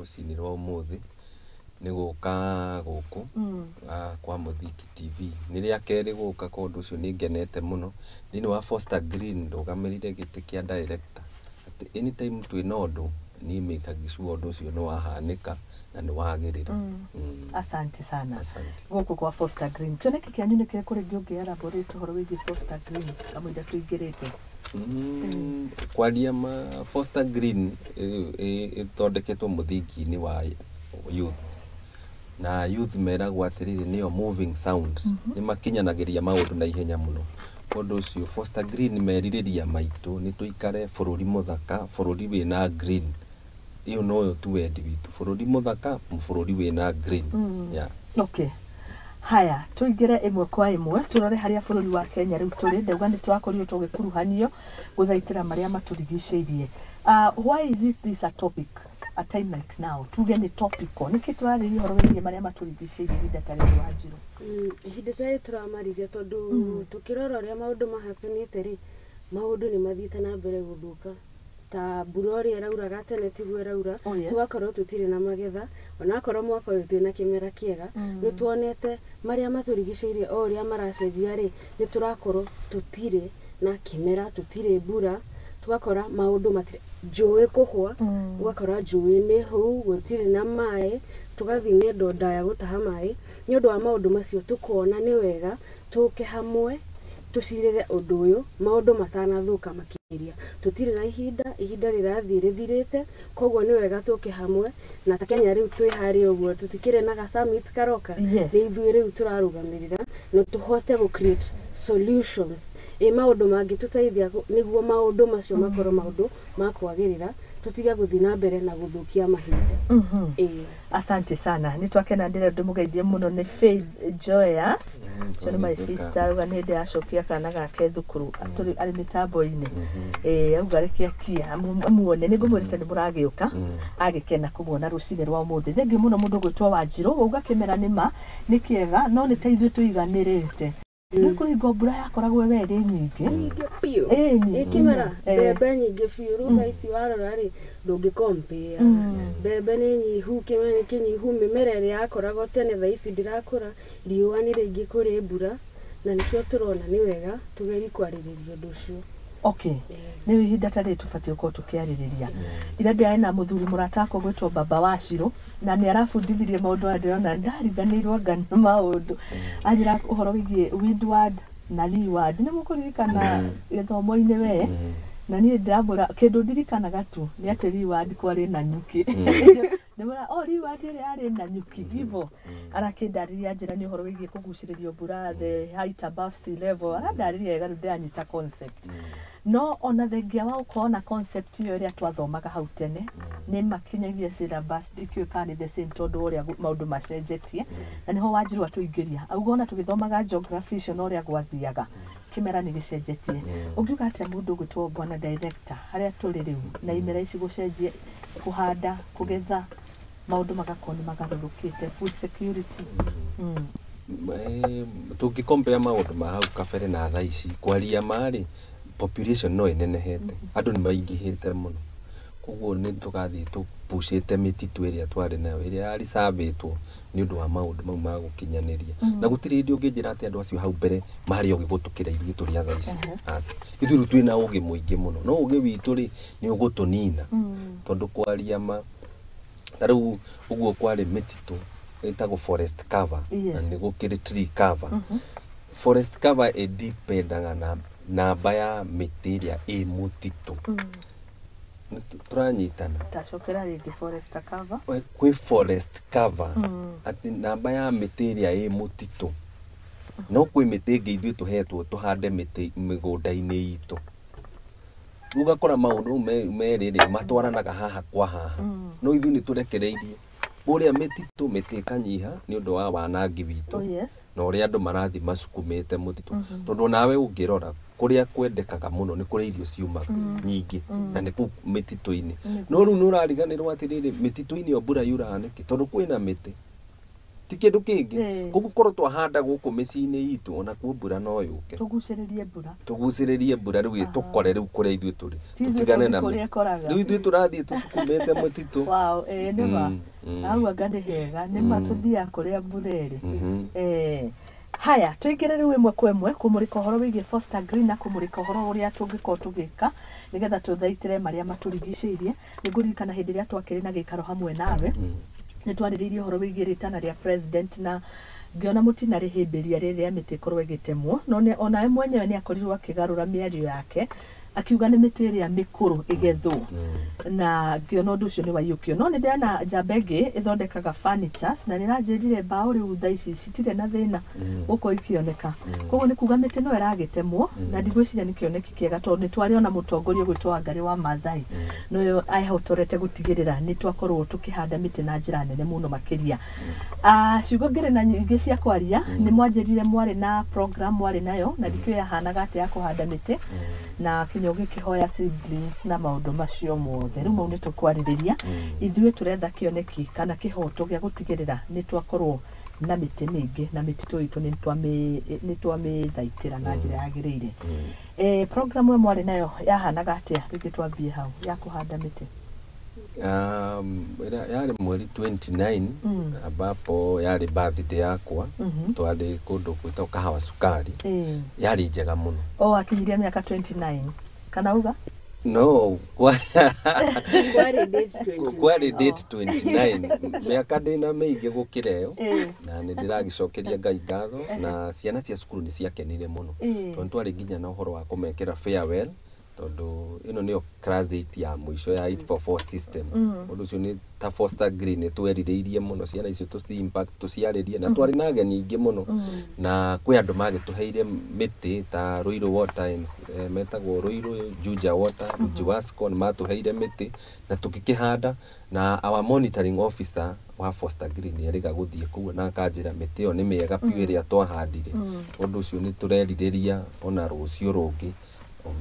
Rũcinĩ rwa ũmũthĩ nĩ gũka gũkũ kwa Mũthingi TV. Nĩ rĩa kerĩ gũka, kwa ũndũ ũcio nĩ ngenete mũno. Thĩinĩ wa Foster Green ndũgamĩrĩire gĩtĩ kĩa director, atĩ anytime twĩna ũndũ, niĩ make sure ũndũ ũcio nĩ wahanĩka na nĩ wagĩrĩra. Asante sana. Asante. Gũkũ kwa Foster Green, kĩoneki kĩanyu nĩ kĩrĩkũ? Rĩngĩ ũngĩ elaborate ũhoro wĩgiĩ Foster Green kamũira tũingĩrĩte. Kwaria ma, Foster Green ĩthondeketwo mũthingi-inĩ wa youth, na youth meragwo atĩrĩrĩ, nĩo moving sound, nĩ makinyanagĩria maũndũ na ihenya mũno. Ũndũ ũcio Foster Green merirĩria maitũ nĩ tũikare bũrũri mũthaka, bũrũri wĩna green. Ĩyo noyo tu wendi witũ, bũrũri mũthaka, bũrũri wĩna green, yeah. Okay, haya, tũingĩre ĩmwe kwa ĩmwe, tũrore harĩa bũrũri wa Kenya rĩu tũrĩ. Ndauga nĩ twakorirwo tũgĩkuruhanio gũthaitĩra marĩa matũrigicĩirie. Why is it this a topic a time like now? Tuge nĩ topical nĩkĩ tũrarĩria ũhoro wĩgiĩ marĩa matũrigicĩirie ihinda ta rĩrĩ, Wanjirũ? Ihinda ta rĩrĩ tũramarĩria tondũ tũkĩrora ũrĩa maũndũ mahapenĩte rĩ, maũndũ nĩ mathiĩte na mbere gũthũka, ta mbura ũrĩa ĩrauraga tene tiguo ĩraura. Tũgakorwo tũtirĩ na magetha, onakorwo mwaka ũyũ twĩna kĩmera kĩega. Nĩ tuonete marĩa matũrigicĩirie o ũrĩa maracenjia rĩ, nĩ tũrakorwo tũtirĩ na kĩmera, tũtirĩ mbura, tũgakora maũndũ matirĩ, njũĩ kũhwa, ũgakora njũĩ nĩ hũu, gũtirĩ na maĩ, tũgathiĩ ng'endo ndaya gũtaha maĩ. Nĩ ũndũ wa maũndũ macio, tũkona nĩ wega tũke hamwe tũcirĩre ũndũ ũyũ maũndũ matanathũka makĩria. Tũtirĩ na ihinda, ihinda rĩrathiĩ rĩthirĩte, koguo nĩ wega tũke hamwe. Na ta Kenya rĩu twĩ harĩa ũguo, tũtikĩrĩ na ga summit karoka. Nĩ ithuĩ rĩu tũrarũgamĩrĩra na tũhote gũ create solutions ĩ maũndũ mangĩtũteithia nĩguo maũndũ macio makorwo maũndũ ma kwagĩrĩra, tũtige gũthiĩ na mbere na gũthũkia mahinda. Ĩĩ. Asante sana, nĩ twakena. Ndĩrenda ndĩmũgeithie mũno, nĩ Faith Joyous, ũcio nĩ my sister. Auga nĩ hĩndĩ yacokia kana gake thukuru, tũrĩ arĩ mĩtambo-inĩ. Ĩĩ, auga reke akie amuone, nĩ ngũmwĩrĩte nĩ mũragĩũka, agĩkena kũmuona rũcinĩ rwa ũmũthĩ. Thengiũ mũno. Mũndũ ũgwĩtwo Wanjirũ wauga kĩmera nĩ ma nĩ kĩega, no nĩ ta ithuĩ tũiganĩrĩte. Nĩ kũringo mbura yakoragwo we ĩrĩ nyingĩ. Nyingĩ biũ. Ĩĩ, nyingĩ. Ĩ kĩmera mbembe nyingĩ biũ. Rĩu thaa ici warora rĩ, ndũngĩkompea, mbembe nĩ nyihu, kĩmera nĩ kĩnyihu, mĩmera ĩrĩa yakoragwo tene thaa ici ndĩrakũra, riũa nĩ rĩingĩ kũrĩ mbura, na nĩkĩo tũrona nĩ wega tũgerie kwarĩrĩria ũndũ ũcio. Okay, nĩ ihinda ta rĩrĩ tũbatiĩ gũkorwo tũkĩarĩrĩria. Ira ndĩrarĩ na mũthuri mũrata wakwa gwĩtwo Baba Wacirũ, na nĩ arabundithirie maũndũ aya ndĩrona ndariganĩirwo anga nĩ maũndũ. Anjĩra ũhoro wĩgiĩ windward na leeward, nĩ mũkũririkana gĩthomo-inĩ we, na niĩ ndĩramwĩra kĩndũ ndirikanaga tu nĩ atĩ leeward kwarĩ na nyuki. Ndĩmwĩra o leeward ĩrĩa yarĩ na nyuki hivo. Arakĩndarĩria njĩra nĩ ũhoro wĩgiĩ kũgucĩrĩrio mbura, the height above sea level. Arandarĩria wega, rĩu ndĩranyita concept. No ona thengia wa gũkorwo na concept ĩyo ĩrĩa twathomaga hau tene, nĩ makinyagia syllabus, ndikĩũĩ kana nĩ the same, tondũ ũrĩa maũndũ macenjetie. Na nĩho Wanjirũ atũingĩria, auga ona tũgĩthomaga geography icio na ũrĩa gwathiaga, kĩmera nĩ gĩcenjetie. Ũngiuga atĩa, mũndũ ũgwĩtwo bwana director, harĩa tũrĩ rĩu na imera ici gũcenjia, kũhanda, kũgetha, maũndũ magakorwo nĩ magarũrũkĩte, food security? Tũngĩ compare maũndũ ma hau kabere na thaa ici, kwaria ma-rĩ, population no ĩnenehete, andũ nĩ maingĩhĩte mũno, koguo nĩ tũgathiĩ tũpucĩte mĩtitũ ĩrĩa twarĩ nayo, ĩrĩa yaricabĩtwo nĩ ũndũ wa maũndũ mau ma gũkinyanĩria. Na gũtirĩ hĩndĩ ũngĩnjĩra atĩ andũ acio hau mbere marĩ ogĩ gũtũkĩra ithuĩ tũrĩ a thaa ici. Atĩ ithuĩ rĩu twĩna ũgĩ mũingĩ mũno, no ũgĩ witũ rĩ, nĩ ũgũtũnina, tondũ kwaria ma, ta rĩu ũguo kwarĩ mĩtitũ ĩtagwo forest cover na nĩ gũkĩrĩ tree cover. Forest cover ĩdipendaga na namba ya mĩtĩ ĩrĩa ĩ mũtitũ. Nĩ tũranyitana? Tacokera rĩngĩ, forest cover. Kwĩ forest cover, atĩ namba ya mĩtĩ ĩrĩa ĩ mũtitũ, no kwĩ mĩtĩ ĩngĩ ithuĩ tũhetwo tũhande mĩtĩ mĩgũnda-inĩ itũ. Rĩu ũgakora maũndũ mau merĩ rĩ, matwaranaga haha kwa haha, no ithuĩ nĩ tũrekereirie kũrĩa mĩtitũ, mĩtĩ ĩkanyiha nĩ ũndũ wa wanangi witũ na ũrĩa andũ marathiĩ macukumĩte mũtitũ, tondũ onawe ũngĩrora kũrĩa kwendekaga mũno nĩ kũrĩa irio ciumaga nyingĩ, na nĩ kũu mĩtitũ-inĩ. No rĩu nĩ ũrariganĩrwo atĩrĩrĩ, mĩtitũ-inĩ ĩyo mbura yuraga nĩkĩ? Tondũ kwĩna mĩtĩ. Ti kĩndũ kĩngĩ. Koguo korwo twahanda gũkũ mĩciĩ-inĩ itũ, onakuo mbura no yũke. Tũgucĩrĩrie mbura. Tũgucĩrĩrie mbura rĩu ĩtũkore rĩu kũrĩa ithuĩ tũrĩ. Ti ithuĩ Tũtigane na tũthiĩ kũrĩa mĩtĩ. ĩkoraga. Rĩu ithuĩ tũrathiĩ tũcukumĩte mũtitũ. Wow, nĩ ma. Hau anga nĩ hega, nĩ ma tũthiaga kũrĩa mbura ĩrĩ. Haya, tũingĩre rĩu ĩmwe kwa ĩmwe kũmũrĩka ũhoro wĩgiĩ Foster Green na kũmũrĩka ũhoro ũrĩa tũngĩkorwo tũgĩka nĩgetha tũthaitĩre marĩa matũrigicĩirie. Nĩ ngũririkana hĩndĩ ĩrĩa twakĩrĩ na gĩikaro hamwe nawe, nĩ twarĩrĩirie ũhoro wĩgiĩ rĩtana rĩa president na ngĩona mũtinarĩhĩmbĩria rĩrĩa mĩtĩ ĩkorwo ĩgĩtemwo, no onawe mwenyewe nĩ akorirwo akĩgarũra mĩario yake akiuga nĩ mĩtĩ ĩrĩa mĩkũrũ ĩgethwo, na ngĩona ũndũ ũcio nĩ waiyũkio. No nĩ ndĩrona njamba ĩngĩ ĩthondekaga furnitures na nĩ ĩranjĩrire mbaũ rĩu thaa ici citirĩ na thĩna gũkorwo ikĩoneka. Koguo nĩ kuga mĩtĩ no ĩragĩtemwo, na ndigwĩciria nĩ kĩoneki kĩega, tondũ nĩ twarĩ ona mũtongoria ũgwĩtwo Wangarĩ wa Maathai noyo ehotorete gũtigĩrĩra nĩ twakorwo tũkĩhanda mĩtĩ na njĩra nene mũno makĩria. Ciugo ngĩrĩ na nyingĩ cia kwaria, nĩ mwanjĩrire mwarĩ na program mwarĩ nayo na ndikĩũĩ yahanaga atĩa ya kũhanda mĩtĩ, na kinya ũgĩkĩhoya seedlings na maũndũ macio mothe. Rĩu mau nĩ tũkwarĩrĩria. Ithuĩ tũretha kĩoneki kana kĩhoto gĩa gũtigĩrĩra nĩ twakorwo na mĩtĩ mĩingĩ na mĩtitũ itũ nĩ twamĩthaitĩra na njĩra yagĩrĩire. Program ĩyo mwarĩ nayo yahanaga atĩa? Rĩngĩ twambie hau ya kũhanda mĩtĩ. Yarĩ mweri 29, ambapo yarĩ birthday yakwa. Twarĩ kũndũ gwĩtagwo Kahawa Sukari. Yarĩ njega mũno. O akinyirie mĩaka 29 kana uga? No, Kwarĩ date 29. Kwarĩ date 29. Mĩaka ndĩna mĩingĩ gũkĩra ĩyo, na nĩ ndĩragĩcokeria Ngai ngatho, na ciana cia cukuru nĩ ciakenire mũno, tondũ twarĩ nginya na ũhoro wa kũmekĩra farewell, tondũ ĩno nĩyo class 8 ya mũico ya 844 system. Ũndũ ũcio nĩ ta Foster Green nĩ twerirĩirie mũno ciana icio tũci impact tũciarĩrie, na twarĩ na ageni aingĩ mũno, na kwĩ andũ magĩtũheire mĩtĩ ta Ruiru Water and, metagwo Ruiru Juja Water, Juwasco, nĩ matũheire mĩtĩ na tũgĩkĩhanda, na our monitoring officer wa Foster Green nĩ erĩga gũthiĩ kũu na akanjĩra mĩtĩ ĩyo nĩ mĩega biũ ĩrĩa twahandire. Ũndũ ũcio nĩ tũrerirĩria ona rũciũ rũngĩ,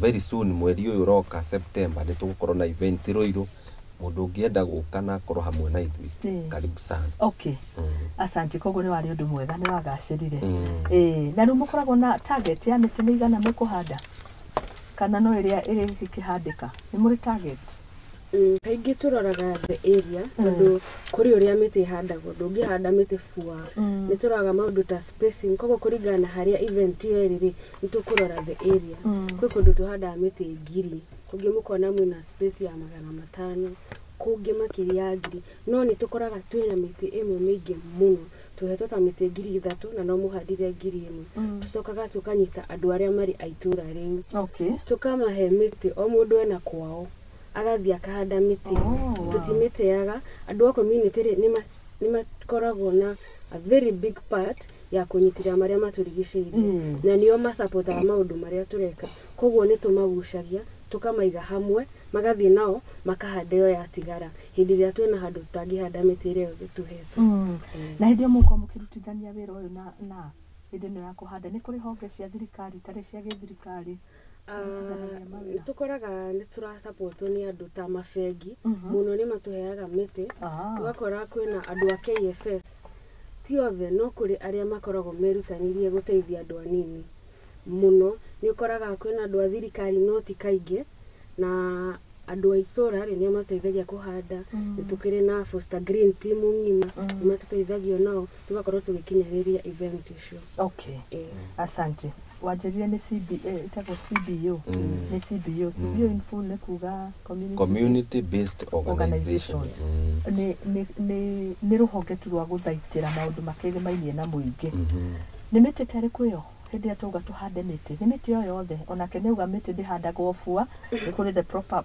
very soon, mweri ũyũ ũroka September, nĩ tũgũkorwo na event Ruiru. Mũndũ ũngĩenda gũka na akorwo hamwe na ithuĩ, karibu sana. Okay. Asante. Koguo nĩ warĩ ũndũ mwega, nĩ wagacĩrire. Na rĩu mũkoragwo na target ya mĩtĩ mĩigana mũkũhanda kana no ĩrĩa ĩrĩkĩhandĩka? Nĩ mũrĩ target? Kaingĩ tũroraga the area, tondũ kũrĩ ũrĩa mĩtĩ ĩhandagwo, ndũngĩhanda mĩtĩ bua. Nĩ tũroraga maũndũ ta spacing, koguo kũringana na harĩa event ĩyo ĩrĩ rĩ, nĩ tũkũrora the area. Kwĩ kũndũ tũhandaga mĩtĩ 1,000, kũngĩ mũkona mwĩna space ya 500, kũngĩ makĩria ya 1,000, no nĩ tũkoraga twĩna mĩtĩ ĩmwe mĩingĩ mũno, tũhetwo ta mĩtĩ 3,000 na no mũhandire 1,000. Tũcokaga tũkanyita andũ arĩa marĩ a itũra rĩu, tũkamahe mĩtĩ, o mũndũ ena kwao agathiĩ akahanda mĩtĩ. Tũtimĩteaga. Andũ a community rĩ, nĩ makoragwo na a very big part ya kũnyitĩrĩra marĩa matũrigicĩirie, na nĩo masapotaga maũndũ marĩa tũreka. Koguo nĩ tũmagucagia, tũkamaiga hamwe, magathiĩ nao makahanda ĩyo yatigara hĩndĩ ĩrĩa twĩna handũ tũtangĩhanda mĩtĩ ĩrĩa yothe tũhetwo. Na hĩndĩ ĩyo mũgũkorwo mũkĩrutithania wĩra ũyũ na hĩndĩ ĩno ya kũhanda, nĩ kũrĩ honge cia thirikari itarĩ cia gĩthirikari mũrutithanagia mawĩra? Tũkoraga nĩ tũrasapotwo nĩ andũ ta mabengi mũno, nĩ matũheaga mĩtĩ. Tũgakora kwĩna andũ a KFS, ti othe, no kũrĩ arĩa makoragwo merutanĩirie gũteithia andũ anini mũno. Nĩ ũkoraga kwĩna andũ a thirikari, no ti kaingĩ, na andũ a itũra rĩ, nĩo mateithagia kũhanda. Nĩ tũkĩrĩ na Foster Green team ng'ima, nĩ matũteithagia nao tũgakorwo tũgĩkinyanĩria event icio. Okay. Asante. Wanjĩrire nĩ CBA, ĩtagwo CBO. Nĩ CBO. CBO in full nĩ kuga community Community based organization. Organization. Nĩ rũhonge tu rwa gũthaitĩra maũndũ makĩgĩmainie na mũingĩ. Nĩ mĩtĩ ta ĩrĩkũ ĩyo? Hĩndĩ ĩrĩa twauga tũhande mĩtĩ, nĩ mĩtĩ o yothe? Onake nĩ auga mĩtĩ ndĩhandagwo bua, nĩ kũrĩ the proper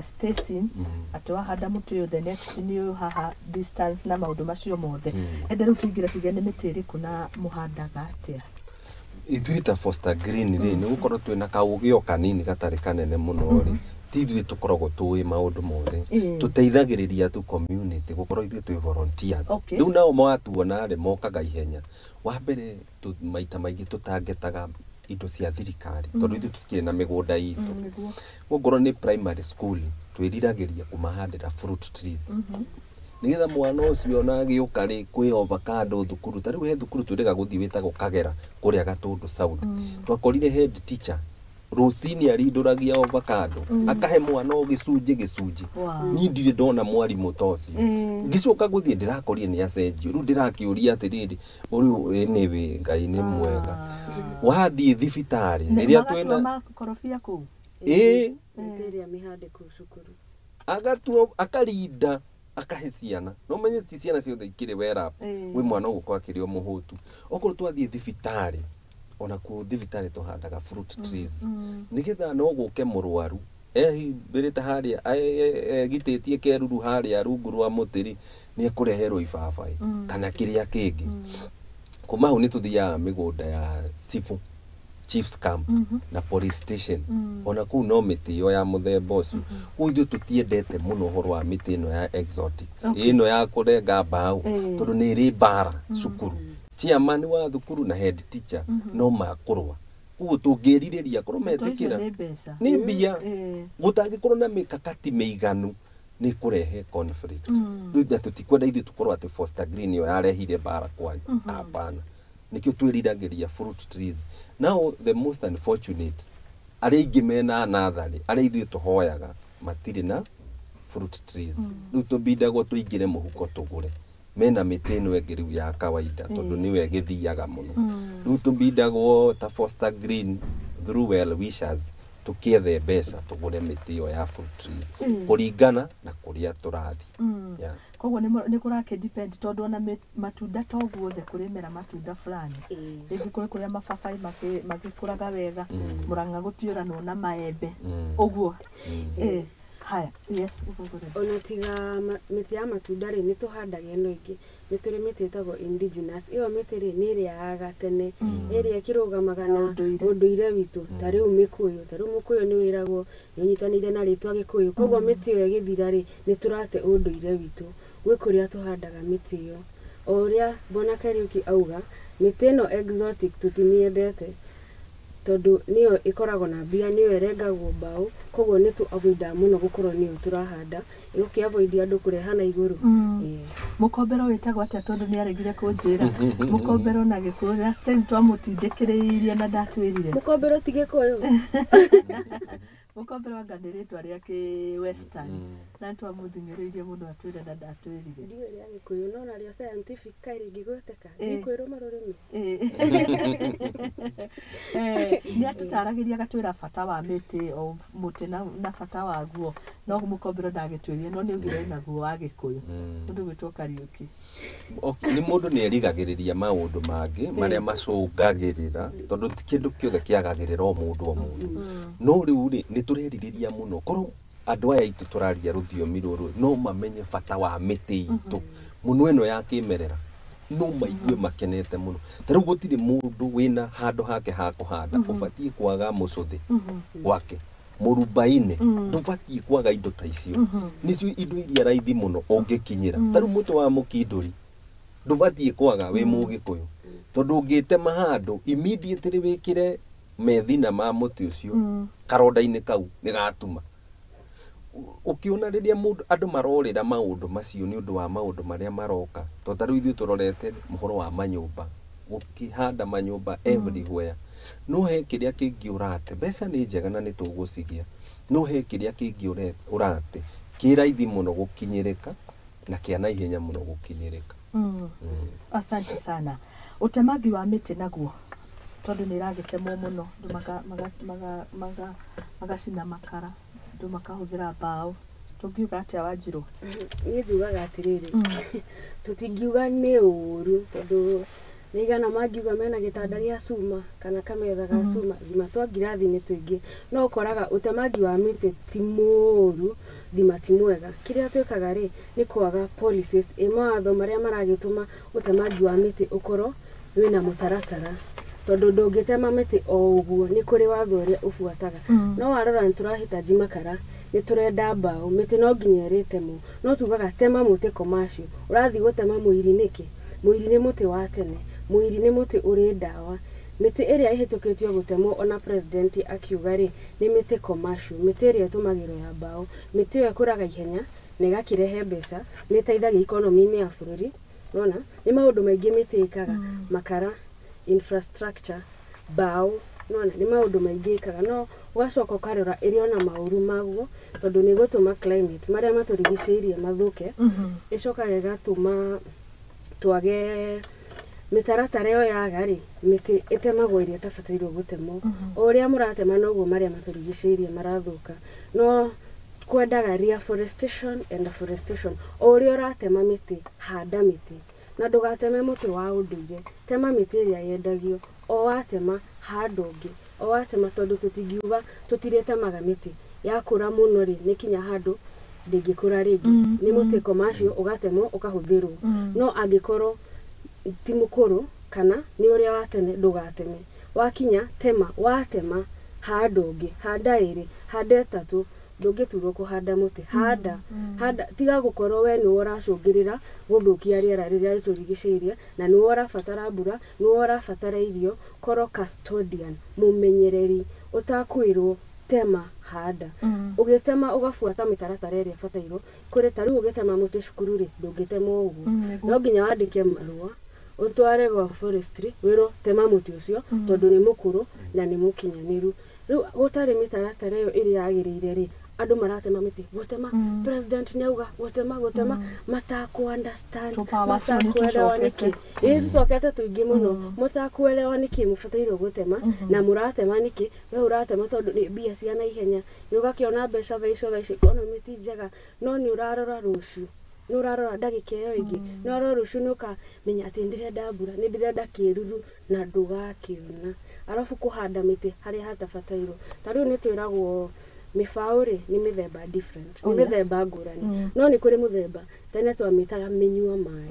spacing, atĩ wahanda mũtĩ ũyũ, the next nĩ ũyũ haha distance na maũndũ macio mothe. Ende rĩu tũingĩre tuge nĩ mĩtĩ ĩrĩkũ na mũhandaga atĩa? Ithuĩ ta Foster Green rĩ, nĩ gũkorwo twĩna kaũgĩ o kanini gatarĩ kanene mũno rĩ, ti ithuĩ tũkoragwo tũĩ maũndũ mothe. Tũteithagĩrĩria tu community, gũkorwo ithuĩ twĩ volunteers. Rĩu nao matuona rĩ, mokaga ihenya. Wa mbere, maita maingĩ tũtangetaga indo cia thirikari, tondũ ithuĩ tũtikĩrĩ na mĩgũnda itũ. Okorwo nĩ primary school, twĩriragĩria kũmahandĩra fruit trees. Nĩgetha mwana ũcio ona agĩũka rĩ, kwĩ avocado thukuru. Ta rĩu he thukuru twĩrĩga gũthiĩ wĩtagwo Kagera kũrĩa Gatũndũ South. Twakorire head teacher rũcinĩ arindũragia avocado, akahe mwana o gĩcunjĩ gĩcunjĩ. Niĩ ndirĩ ndona mwarimũ ta ũcio. Ngĩcoka gũthiĩ ndĩrakorire nĩ acenjio. Rĩu ndĩrakĩũria atĩrĩrĩ, ũrĩu anyway Ngai nĩ mwega. Wathiĩ thibitarĩ rĩrĩa twĩna makorobia kũu. Ĩĩ. Mĩtĩ ĩrĩa mĩhande kũu cukuru. Agatua akarinda akahe ciana. No menye ti ciana ciothe ikĩrĩ wera. Wĩ mwana ũgũkorwo akĩrĩ o mũhũtu. Okorwo twathiĩ thibitarĩ, ona kuo thibitarĩ tũhandaga fruit trees. Nĩgetha no gũke mũrwaru ehimbĩrĩte harĩa egitĩtie keruru harĩa rungu rwa mũtĩ rĩ, nĩ ekũreherwo ibabaĩ kana kĩrĩa kĩngĩ. Kuma hau nĩ tũthiaga mĩgũnda ya cibũ, Chiefs Camp na police station. Ona kũu no mĩtĩ ĩyo ya mũthemba ũcio. Kũu ithuĩ tũtiendete mũno ũhoro wa mĩtĩ ĩno ya exotic, ĩno ya kũrenga mbaũ, tondũ nĩ ĩrĩ mbara cukuru. Chairman wa thukuru na head teacher no makũrũa. Koguo tũngĩrirĩria korwo metĩkĩra nĩ mbia, gũtangĩkorwo na mĩkakati mĩiganu nĩ kũrehe conflict. Rĩu na tũtikwenda ithuĩ tũkorwo atĩ Foster Green ĩyo yarehire mbara kwanyu. Hapana. Nĩkĩo twĩriragĩria fruit trees. Now the most unfortunate, arĩa aingĩ mena natharĩ, arĩa ithuĩ tũhoyaga matirĩ na fruit trees. Rĩu tũbindagwo tũingĩre mũhuko tũgũre. Mena mĩtĩ ĩno ĩngĩ rĩu ya kawaida tondũ nĩyo ĩgĩthiaga mũno. Rĩu tũbindagwo ta Foster Green through well wishers tũkĩethe mbeca tũgũre mĩtĩ ĩyo ya fruit trees kũringana na kũrĩa tũrathiĩ. Yeah. Koguo nĩ kũrakĩ depend tondũ ona matunda to guothe kũrĩmĩra matunda fulani. Rĩngĩ kũrĩ kũrĩa mababaĩ magĩkũraga wega, Mũrang'a gũtiũranwo na maembe. Ũguo. Haya, yes, ũguo. Ona tiga mĩtĩ ya matunda rĩ, nĩ tũhandaga ĩno ĩngĩ. Nĩ tũrĩ mĩtĩ ĩtagwo indigenous. Ĩyo mĩtĩ rĩ, nĩ ĩrĩa ya gatene, ĩrĩa ĩkĩrũgamaga na ũndũire witũ. Ta rĩu mĩkũyũ, ta rĩu mũkũyũ nĩ wĩragwo nĩ ũnyitanĩire na rĩtwa Gĩkũyũ. Koguo mĩtĩ ĩyo ĩgĩthira rĩ, nĩ tũrate ũndũire witũ. Gwĩ kũrĩa tũhandaga mĩtĩ ĩyo. O ũrĩa Bwana Kariuki auga, mĩtĩ ĩno exotic tũtimĩendete tondũ nĩyo ĩkoragwo na mbia, nĩyo ĩrengagwo mbaũ, koguo nĩ tũ avoidaga mũno gũkorwo nĩyo tũrahanda, ĩgũkĩ avoid andũ kũreha na igũrũ. Mũkombero wĩtagwo atĩa tondũ nĩ aregire kũnjĩra? Mũkombero na Gĩkũyũ, last time twamũtindĩkĩrĩirie na ndatwĩrire. Mũkombero ti Gĩkũyũ. Mũkombero anga nĩ rĩtwa rĩa kĩ western. Na twamũthing'ĩrĩirie mũno atwĩre na ndatwĩrire. Ndiũĩ rĩa Gĩkũyũ no narĩo scientific kaĩ rĩngĩgweteka. Ndikwĩrũma rũrĩmĩ. Nĩ atũtaragĩria agatwĩra bata wa mĩtĩ, o mũtĩ na bata waguo. No mũkombero ndagĩtwĩrire, no nĩ augire naguo wa Gĩkũyũ. Mũndũ gwĩtwo Kariũki. Nĩ mũndũ nĩ erigagĩrĩria maũndũ mangĩ marĩa macũngagĩrĩra, tondũ ti kĩndũ kĩothe kĩagagĩrĩra o mũndũ o mũndũ. No rĩu rĩ, nĩ tũrerirĩria mũno korwo andũ aya aitũ tũraria rũthiomi rũrũ no mamenye bata wa mĩtĩ itũ mũno ĩno ya kĩmerera, no maigue makenete mũno. Ta rĩu gũtirĩ mũndũ wĩna handũ hake ha kũhanda ũbatiĩ kwaga mũcũthĩ gwake, mũrubaine, ndũbatiĩ kwaga indo ta icio. Nĩcio indo iria raithi mũno ũngĩkinyĩra. Ta rĩu mũtĩ wa mũkindũri ndũbatiĩ kwaga wĩ Mũgĩkũyũ, tondũ ũngĩtema handũ immediately wĩkĩre methina ma mũtĩ ũcio karonda-inĩ kau nĩ gatuma. Ũkĩona rĩrĩa mũndũ andũ marorĩra maũndũ macio nĩ ũndũ wa maũndũ marĩa maroka, tondũ ta rĩu ithuĩ tũrorete ũhoro wa manyũmba, gũkĩhanda manyũmba everywhere, no he kĩrĩa kĩngĩ ũrate. Mbeca nĩ njega na nĩ tũgũcigĩa, no he kĩrĩa kĩngĩ ũrate kĩ raithi mũno gũkinyĩrĩka na kĩa naihenya mũno gũkinyĩrĩka. Asante sana. Ũtemangi wa mĩtĩ naguo tondũ nĩ ĩragĩtemwo mũno, andũ magacina makara, andũ makahũthĩra mbaũ. Tũngiuga atĩa Wanjirũ? Niĩ njugaga atĩrĩrĩ, tũtingiuga nĩ ũru tondũ nĩ igana mangiuga mena gĩtanda gĩa cuma kana kametha ga cuma, thima twa ngirathi nĩ tũingĩ. No ũkoraga ũtemangi wa mĩtĩ ti mũru, thima ti mwega. Kĩrĩa twĩkaga rĩ, nĩ kwaga policies, ĩ mawatho marĩa maragĩtũma ũtemangi wa mĩtĩ ũkorwo wĩna mũtaratara. Tondũ ndũngĩtema mĩtĩ o ũguo, nĩ kũrĩ watho ũrĩa ũbuataga. No warora nĩ tũrahitaji makara, nĩ tũrenda mbaũ, mĩtĩ no nginya ĩrĩtemwo. No tugaga tema mũtĩ commercial, ũrathiĩ gũtema mũiri nĩkĩ? Mũiri nĩ mũtĩ wa tene, mũiri nĩ mũtĩ ũrĩ ndawa. Mĩtĩ ĩrĩa ĩhĩtũkĩtio gũtemwo ona president akiuga rĩ, nĩ mĩtĩ commercial, mĩtĩ ĩrĩa ĩtũmagĩrwo ya mbaũ, mĩtĩ ĩyo ĩkũraga ihenya na ĩgakĩrehe mbeca, nĩ ĩteithagia economy-inĩ ya bũrũri. Nĩwona? Nĩ maũndũ maingĩ mĩtĩ ĩkaga, makara, infrastructure, mbaũ, nĩwona? Nĩ maũndũ maingĩ ĩkaga, no ũgacoka ũkarora ĩrĩ ona maũru maguo, tondũ nĩ ĩgũtũma climate marĩa matũrigicĩirie mathũke, ĩcokaga ĩgatũma twage mĩtaratara ĩyo yaga rĩ, mĩtĩ ĩtemagwo ĩrĩa ĩtabatairwo gũtemwo. O ũrĩa mũratema noguo marĩa matũrigicĩirie marathũka. No kwendaga reforestation and afforestation. O ũrĩa ũratema mĩtĩ, handa mĩtĩ. Na ndũgateme mũtĩ wa ũndũire, tema mĩtĩ ĩrĩa yendagio. O watema, handa ũngĩ. O watema, tondũ tũtingiuga tũtirĩtemaga mĩtĩ. Yakũra mũno rĩ, nĩ kinya handũ ndĩngĩkũra rĩngĩ. Nĩ mũtĩ commercial ũgatemwo ũkahũthĩrwo. No angĩkorwo ti mũkũrũ kana nĩ ũrĩa wa tene, ndũgateme. Wakinya tema, watema handa ũngĩ, handa ĩrĩ, handa ĩtatũ, ndũngĩturwo kũhanda mũtĩ, handa, handa, tiga gũkorwo we nĩwe ũracũngĩrĩra gũthũkia rĩera rĩrĩa rĩtũrigicĩirie, na nĩwe ũrabatara mbura, nĩwe ũrabatara irio. Korwo custodian, mũmenyereri, ũtakwĩrwo tema, handa. Ũgĩtema ũgabuata mĩtaratara ĩrĩa ĩbatairwo. Kũrĩ ta rĩu ũgĩtema mũtĩ cukuru rĩ, ndũngĩtema ũguo. No nginya wandĩke marũa ũtware gwa forestry, wĩrwo tema mũtĩ ũcio tondũ nĩ mũkũrũ na nĩ mũkinyanĩru. Rĩu gũtarĩ mĩtaratara ĩyo ĩrĩa yagĩrĩire rĩ, andũ maratema mĩtĩ, gũtema, president nĩauga gũtema, gũtema, matakũ understand, Tũpower nĩ matakuelewa tũcokete. nĩkĩ. Ĩĩ, tũcokete tũingĩ mũno, mũtakuelewa nĩkĩ mũbatairwo gũtema na mũratema nĩkĩ. We ũratema tondũ nĩ mbia cia naihenya, nĩ ũgakĩona mbeca thaa icio, thaa icio economy ti njega, no nĩ ũrarora rũciũ, nĩ ũrarora ndagĩka ĩyo ĩngĩ, nĩ ũrarora rũciũ, nĩ ũkamenya atĩ nĩ ndĩrenda mbura, nĩ ndĩrenda kĩruru, na ndũgakĩona. Arabu kũhanda mĩtĩ harĩa hatabatairwo, ta rĩu nĩ twĩragwo mĩbaũ rĩ, nĩ mĩthemba different, nĩ Oh, yes. mĩthemba ngũrani, no nĩ kũrĩ mũthemba tene twamĩtaga mĩnyua maĩ.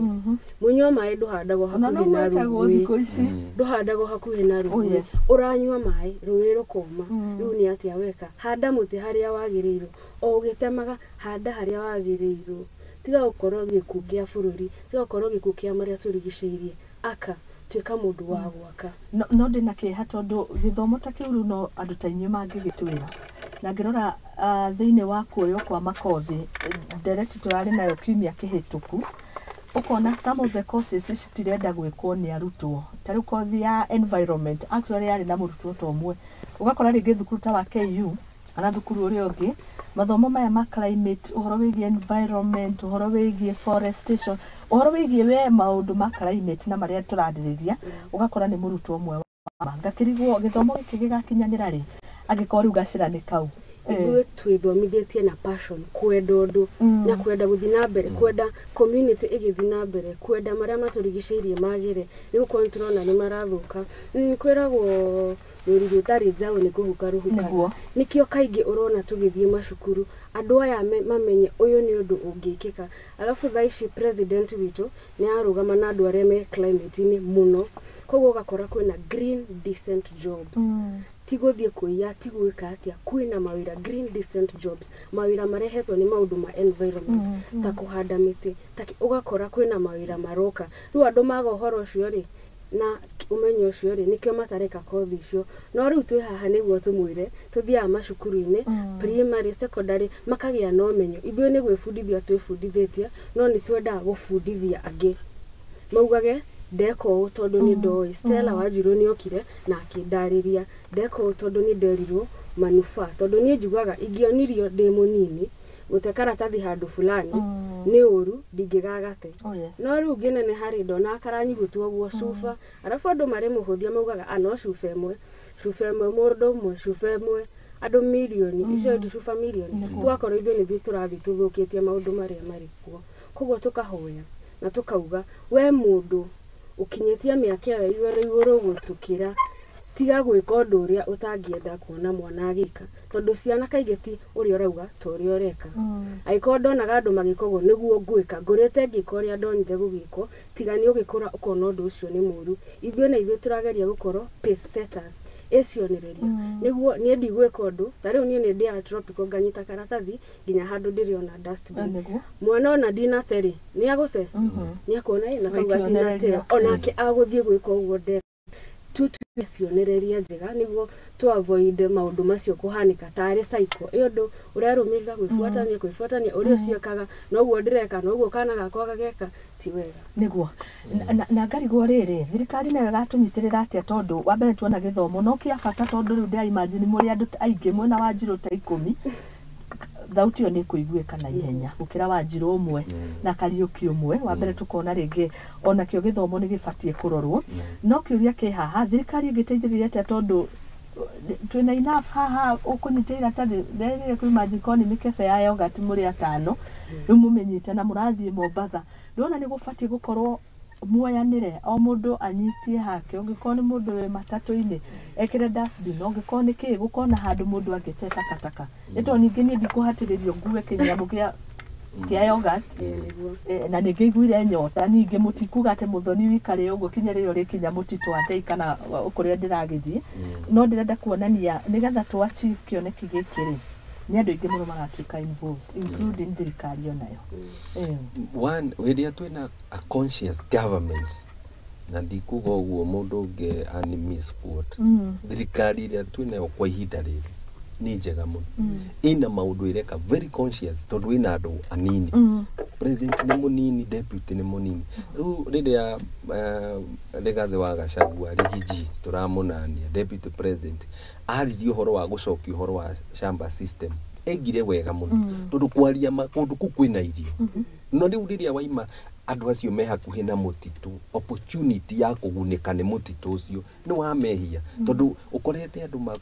Mũnyua maĩ ndũhandagwo Ona no hakuhĩ na gwetagwo rũĩ, thikũ ici. ndũhandagwo hakuhĩ na Oh, rũĩ. yes. Ũranyua maĩ, rũĩ rũkoma, rĩu nĩ atĩa weka? Handa mũtĩ harĩa wagĩrĩirwo. O ũgĩtemaga, handa harĩa wagĩrĩirwo. Tiga gũkorwo gĩkuũ kĩa bũrũri, tiga gũkorwo gĩkuũ kĩa marĩa tũrigicĩirie. Aka, tuĩka mũndũ wa gwaka. No ndĩna kĩeha tondũ gĩthomo ta kĩu rĩu no andũ ta inyuĩ mangĩgĩtwĩra. Na ngĩrora thĩinĩ wa kuoywo kwa makothi, ndereti tũrarĩ nayo kiumia kĩhĩtũku, ũkona some of the courses citirenda gwĩkwo nĩ arutwo. Ta rĩu kothi ya environment actually yarĩ na mũrutwo ta ũmwe. Ũgakora rĩngĩ thukuru ta wa KU kana thukuru ũrĩa ũngĩ, mathomo maya ma climate, ũhoro wĩgiĩ environment, ũhoro wĩgiĩ forestation, ũhoro wĩgiĩ we maũndũ ma climate na marĩa tũrarĩrĩria, ũgakora nĩ mũrutwo ũmwe wa ngakĩrigwo gĩthomo gĩkĩ gĩgakinyanĩra rĩ, angĩkorwo rĩu gacĩra nĩ kau. Ithuĩ twĩthomithĩtie na passion, kwenda ũndũ na kwenda gũthiĩ na mbere, kwenda community ĩgĩthiĩ na mbere, kwenda marĩa matũrigicĩirie magĩre, nĩ gũkorwo nĩ tũrona nĩ marathũka. Kwĩragwo rũri rũtarĩ njaũ nĩ kũhuka rũhukaga. Nĩguo. Nĩkĩo kaingĩ ũrona tũgĩthiĩ macukuru, andũ aya mamenye ũyũ nĩ ũndũ ũngĩkĩka. Arabu thaa ici president witũ nĩ ararũgama na andũ arĩa me climate-inĩ mũno, koguo ũgakora kwĩna green decent jobs. Ti gũthiĩ kũiya, ti gwĩka atĩa, kwĩna mawĩra green decent jobs, mawĩra marehetwo nĩ maũndũ ma environment, ta kũhanda mĩtĩ, ta ũgakora kwĩna mawĩra maroka. Rĩu andũ maga ũhoro ũcio rĩ, na ũmenyo ũcio rĩ, nĩkĩo matareka kothi icio. No rĩu twĩ haha nĩguo tũmwĩre, tũthiaga macukuru-inĩ, primary, secondary, makagĩa na ũmenyo. Ithuĩ nĩ gwĩbundithia twĩbundithĩtie, no nĩ twendaga gũbundithia angĩ maugage ndeka ũũ tondũ nĩ ndoĩ Stella Wanjiru nĩ okire na akĩndarĩria, ndeka ũũ tondũ nĩ nderirwo manufaa, tondũ niĩ njugaga ingĩonirio ndĩ mũnini gũte karatathi handũ fulani nĩ ũru, ndingĩgagate. Oh, yes. No rĩu ngĩnene harĩ ndona karanyugutwo ũguo cuba, arabu andũ marĩ mũhũthia maugaga a no cuba ĩmwe, cuba ĩmwe mũndũ ũmwe, cuba ĩmwe andũ mirioni, icio ti cuba mirioni. Tũgakorwo ithuĩ nĩthuĩ tũrathiĩ tũthũkĩtie maũndũ marĩa marĩ kuo. Koguo tũkahoya na tũkauga we mũndũ ũkinyĩtie mĩaka ĩyo igũrũ igũrũ gũtũkĩra, tiga gwĩka ũndũ ũrĩa ũtangĩenda kuona mwana agĩka, tondũ ciana kaingĩ ti ũrĩa ũrauga ta ũrĩa ũreka. Angĩkorwo ndonaga andũ magĩka ũguo nĩguo ngwĩka, ngũrĩte ngĩka ũrĩa ndonire gũgĩkwo, tiga nĩ ũgĩkũra ũkona ũndũ ũcio nĩ mũru. Ithuĩ na ithuĩ tũrageria gũkorwo pace setters, ĩcionereria, nĩguo niĩ ndigwĩka ũndũ ta rĩu. Niĩ nĩ ndĩaga tropical, nganyita karatathi nginya handũ ndĩrĩona dustbin. Nĩguo. Mwana ona ndinate rĩ, nĩ agũte, nĩ akuona ĩ na kauga Wĩ tinate, kĩonereria. onake agũthiĩ gwĩka ũguo ndeka. Cionereria njega nĩguo tũ avoid maũndũ macio kũhanĩka tarĩ cycle ĩyo ũndũ ũrarũmĩrĩra gwĩbuatania gwĩbuatania ũrĩa ũcio ekaga noguo ndĩreka, noguo kana gakwa gageka, ti wega. Nĩguo na ngarigwo rĩrĩ, thirikari nayo ĩratũnyitĩrĩra atĩa? Tondũ wa mbere tuona gĩthomo no kĩa bata, tondũ rĩu ndĩra imagine mũrĩ andũ aingĩ mwena wa Njirũ ta 10, thauti ĩyo nĩ ĩkũiguĩka na ihenya gũkĩra wa Njirũ ũmwe na Kariũki ũmwe. Wa mbere tũkona rĩngĩ onakĩo gĩthomo nĩ gĩbatiĩ kũrorwo, no kĩũria kĩ haha, thirikari ĩngĩteithĩrĩria atĩa? Tondũ twĩna enough haha ũkũnyita iratathi rĩrĩ kwĩ majikoni, mĩkebe ya yogurt, mũrĩ 5 rĩu mũmĩnyite na mũrathiĩ Mombatha. Ndĩrona nĩ gũbatiĩ gũkorwo muoyanĩre, o mũndũ anyitie hake, ũngĩkorwo nĩ mũndũ wĩ matatũ-inĩ ekĩre dustbin, ũngĩkorwo nĩ kĩ, gũkorwo na handũ mũndũ angĩte takataka, nĩ tondũ ningĩ niĩ ndikũhatĩrĩrio ngue kĩnyamũ kĩa yogurt. Nĩguo. Na nĩ ngĩiguire nyota. Ningĩ mũtikuga atĩ mũthoni wikare ũguo kinya rĩrĩa ũrĩkinya mũtitũ wa kana kũrĩa ndĩragĩthiĩ, no ndĩrenda kuonania nĩgetha tũ achieve kĩoneki gĩkĩ rĩ, nĩ andũ aingĩ mũno maratuĩka involved, including thirikari onayo. One, hĩndĩ ĩrĩa twĩna a conscious government, na ndikuga ũguo mũndũ ũngĩ ani misquote, thirikari ĩrĩa twĩnayo kwa ihinda rĩrĩ nĩ njega mũno, ĩna maũndũ ĩreka very conscious, tondũ ĩna andũ anini. President nĩ mũnini, deputy nĩ mũnini. Rĩu rĩrĩa Rigathĩ wa Gachagua, Rigiji tũramũnania, deputy president, aririe ũhoro wa gũcokia ũhoro wa shamba system, egire wega mũno, tondũ kwaria ma kũndũ kũu kwĩna irio. No rĩu rĩrĩa waima andũ acio me hakuhĩ na mũtitũ opportunity ya kũgunĩka nĩ mũtitũ ũcio, nĩ wamehia, tondũ ũkorete andũ ma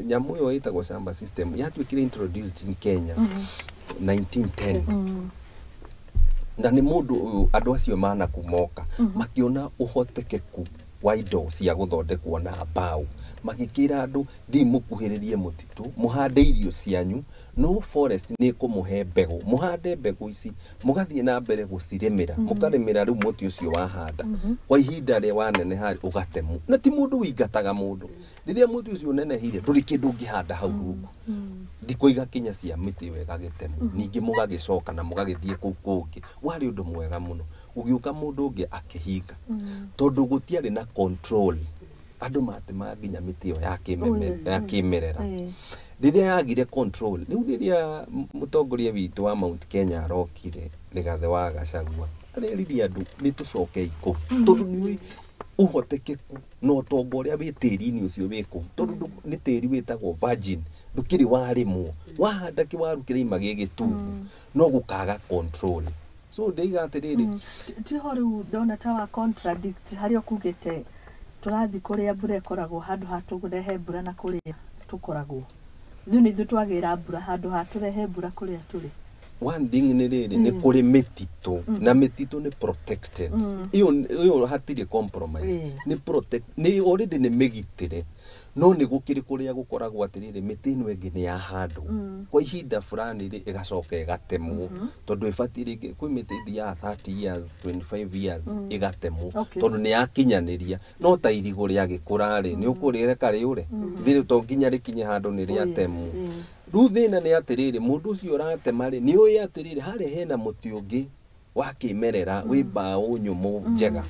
nyamũ ĩyo ĩtagwo shamba system yatuĩkire introduced in Kenya 1910, na nĩ mũndũ ũyũ andũ acio manaku moka makĩona ũhotekeku wa indo cia gũthondekwo na mbaũ, magĩkĩra andũ thiĩ mũkuhĩrĩrie mũtitũ, mũhande irio cianyu, no forest nĩ ĩkũmũhe mbegũ, mũhande mbegũ ici, mũgathiĩ na mbere gũcirĩmĩra, mũkarĩmĩra rĩu mũtĩ ũcio wahanda kwa ihinda rĩa waneneha ũgatemwo, na ti mũndũ wĩingataga mũndũ. Rĩrĩa mũtĩ ũcio ũnenehire, ndũrĩ kĩndũ ũngĩhanda hau rungu, thikũ igakinya cia mĩtĩ ĩyo ĩgagĩtemwo, ningĩ mũgagĩcoka na mũgagĩthiĩ kũu kũngĩ. Warĩ ũndũ mwega mũno. Gũgĩũka mũndũ ũngĩ akĩhinga, tondũ gũtiarĩ na control, andũ matemaga nginya mĩtĩ ĩyo ya ya kĩmerera. Rĩrĩa yagire control, rĩu rĩrĩa mũtongoria witũ wa Mount Kenya arokire, Rigathĩ wa Gachagua, areririe andũ nĩ tũcokei kũu, tondũ nĩ ũhotekeku na ũtonga ũrĩa wĩ tĩri-inĩ ũcio wĩ kũu, tondũ nĩ tĩri wĩtagwo virgin, ndũkĩrĩ warĩmwo, wahanda kĩwaru kĩraima gĩ gĩtungu, no gũkaga control. So ndĩiga atĩrĩrĩ, Tiho rĩu ndona ta wa contradict harĩa ũkugĩte tũrathiĩ kũrĩa mbura ĩkoragwo handũ ha tũrehe mbura na kũrĩa tũkoragwo. Ithuĩ nĩ ithuĩ twagĩra mbura handũ ha tũrehe mbura kũrĩa tũrĩ. One thing nĩ rĩrĩ, nĩ kũrĩ mĩtitũ, na mĩtitũ nĩ protected, ĩyo ĩyo hatirĩ compromise. Nĩ protect, nĩ already nĩ mĩgitĩre, no nĩ gũkĩrĩ kũrĩa gũkoragwo atĩrĩrĩ, mĩtĩ ĩno ĩngĩ nĩ yahandwo kwa ihinda fulani rĩ, ĩgacoka ĩgatemwo, tondũ ĩbatiĩ rĩngĩ kwĩ mĩtĩ ĩthiaga 30 years, 25 years, ĩgatemwo, tondũ nĩ yakinyanĩria. No ta irigũ rĩagĩkũra rĩ, nĩ ũkũrĩreka rĩũre rĩrĩ? To nginya rĩkinye handũ nĩ rĩatemwo. Rĩu thĩna nĩ atĩrĩrĩ, mũndũ ũcio ũratema rĩ, nĩ ũĩ atĩrĩrĩ, harĩa hena mũtĩ ũngĩ wa kĩmerera wĩ mbaũ nyũmũ njega,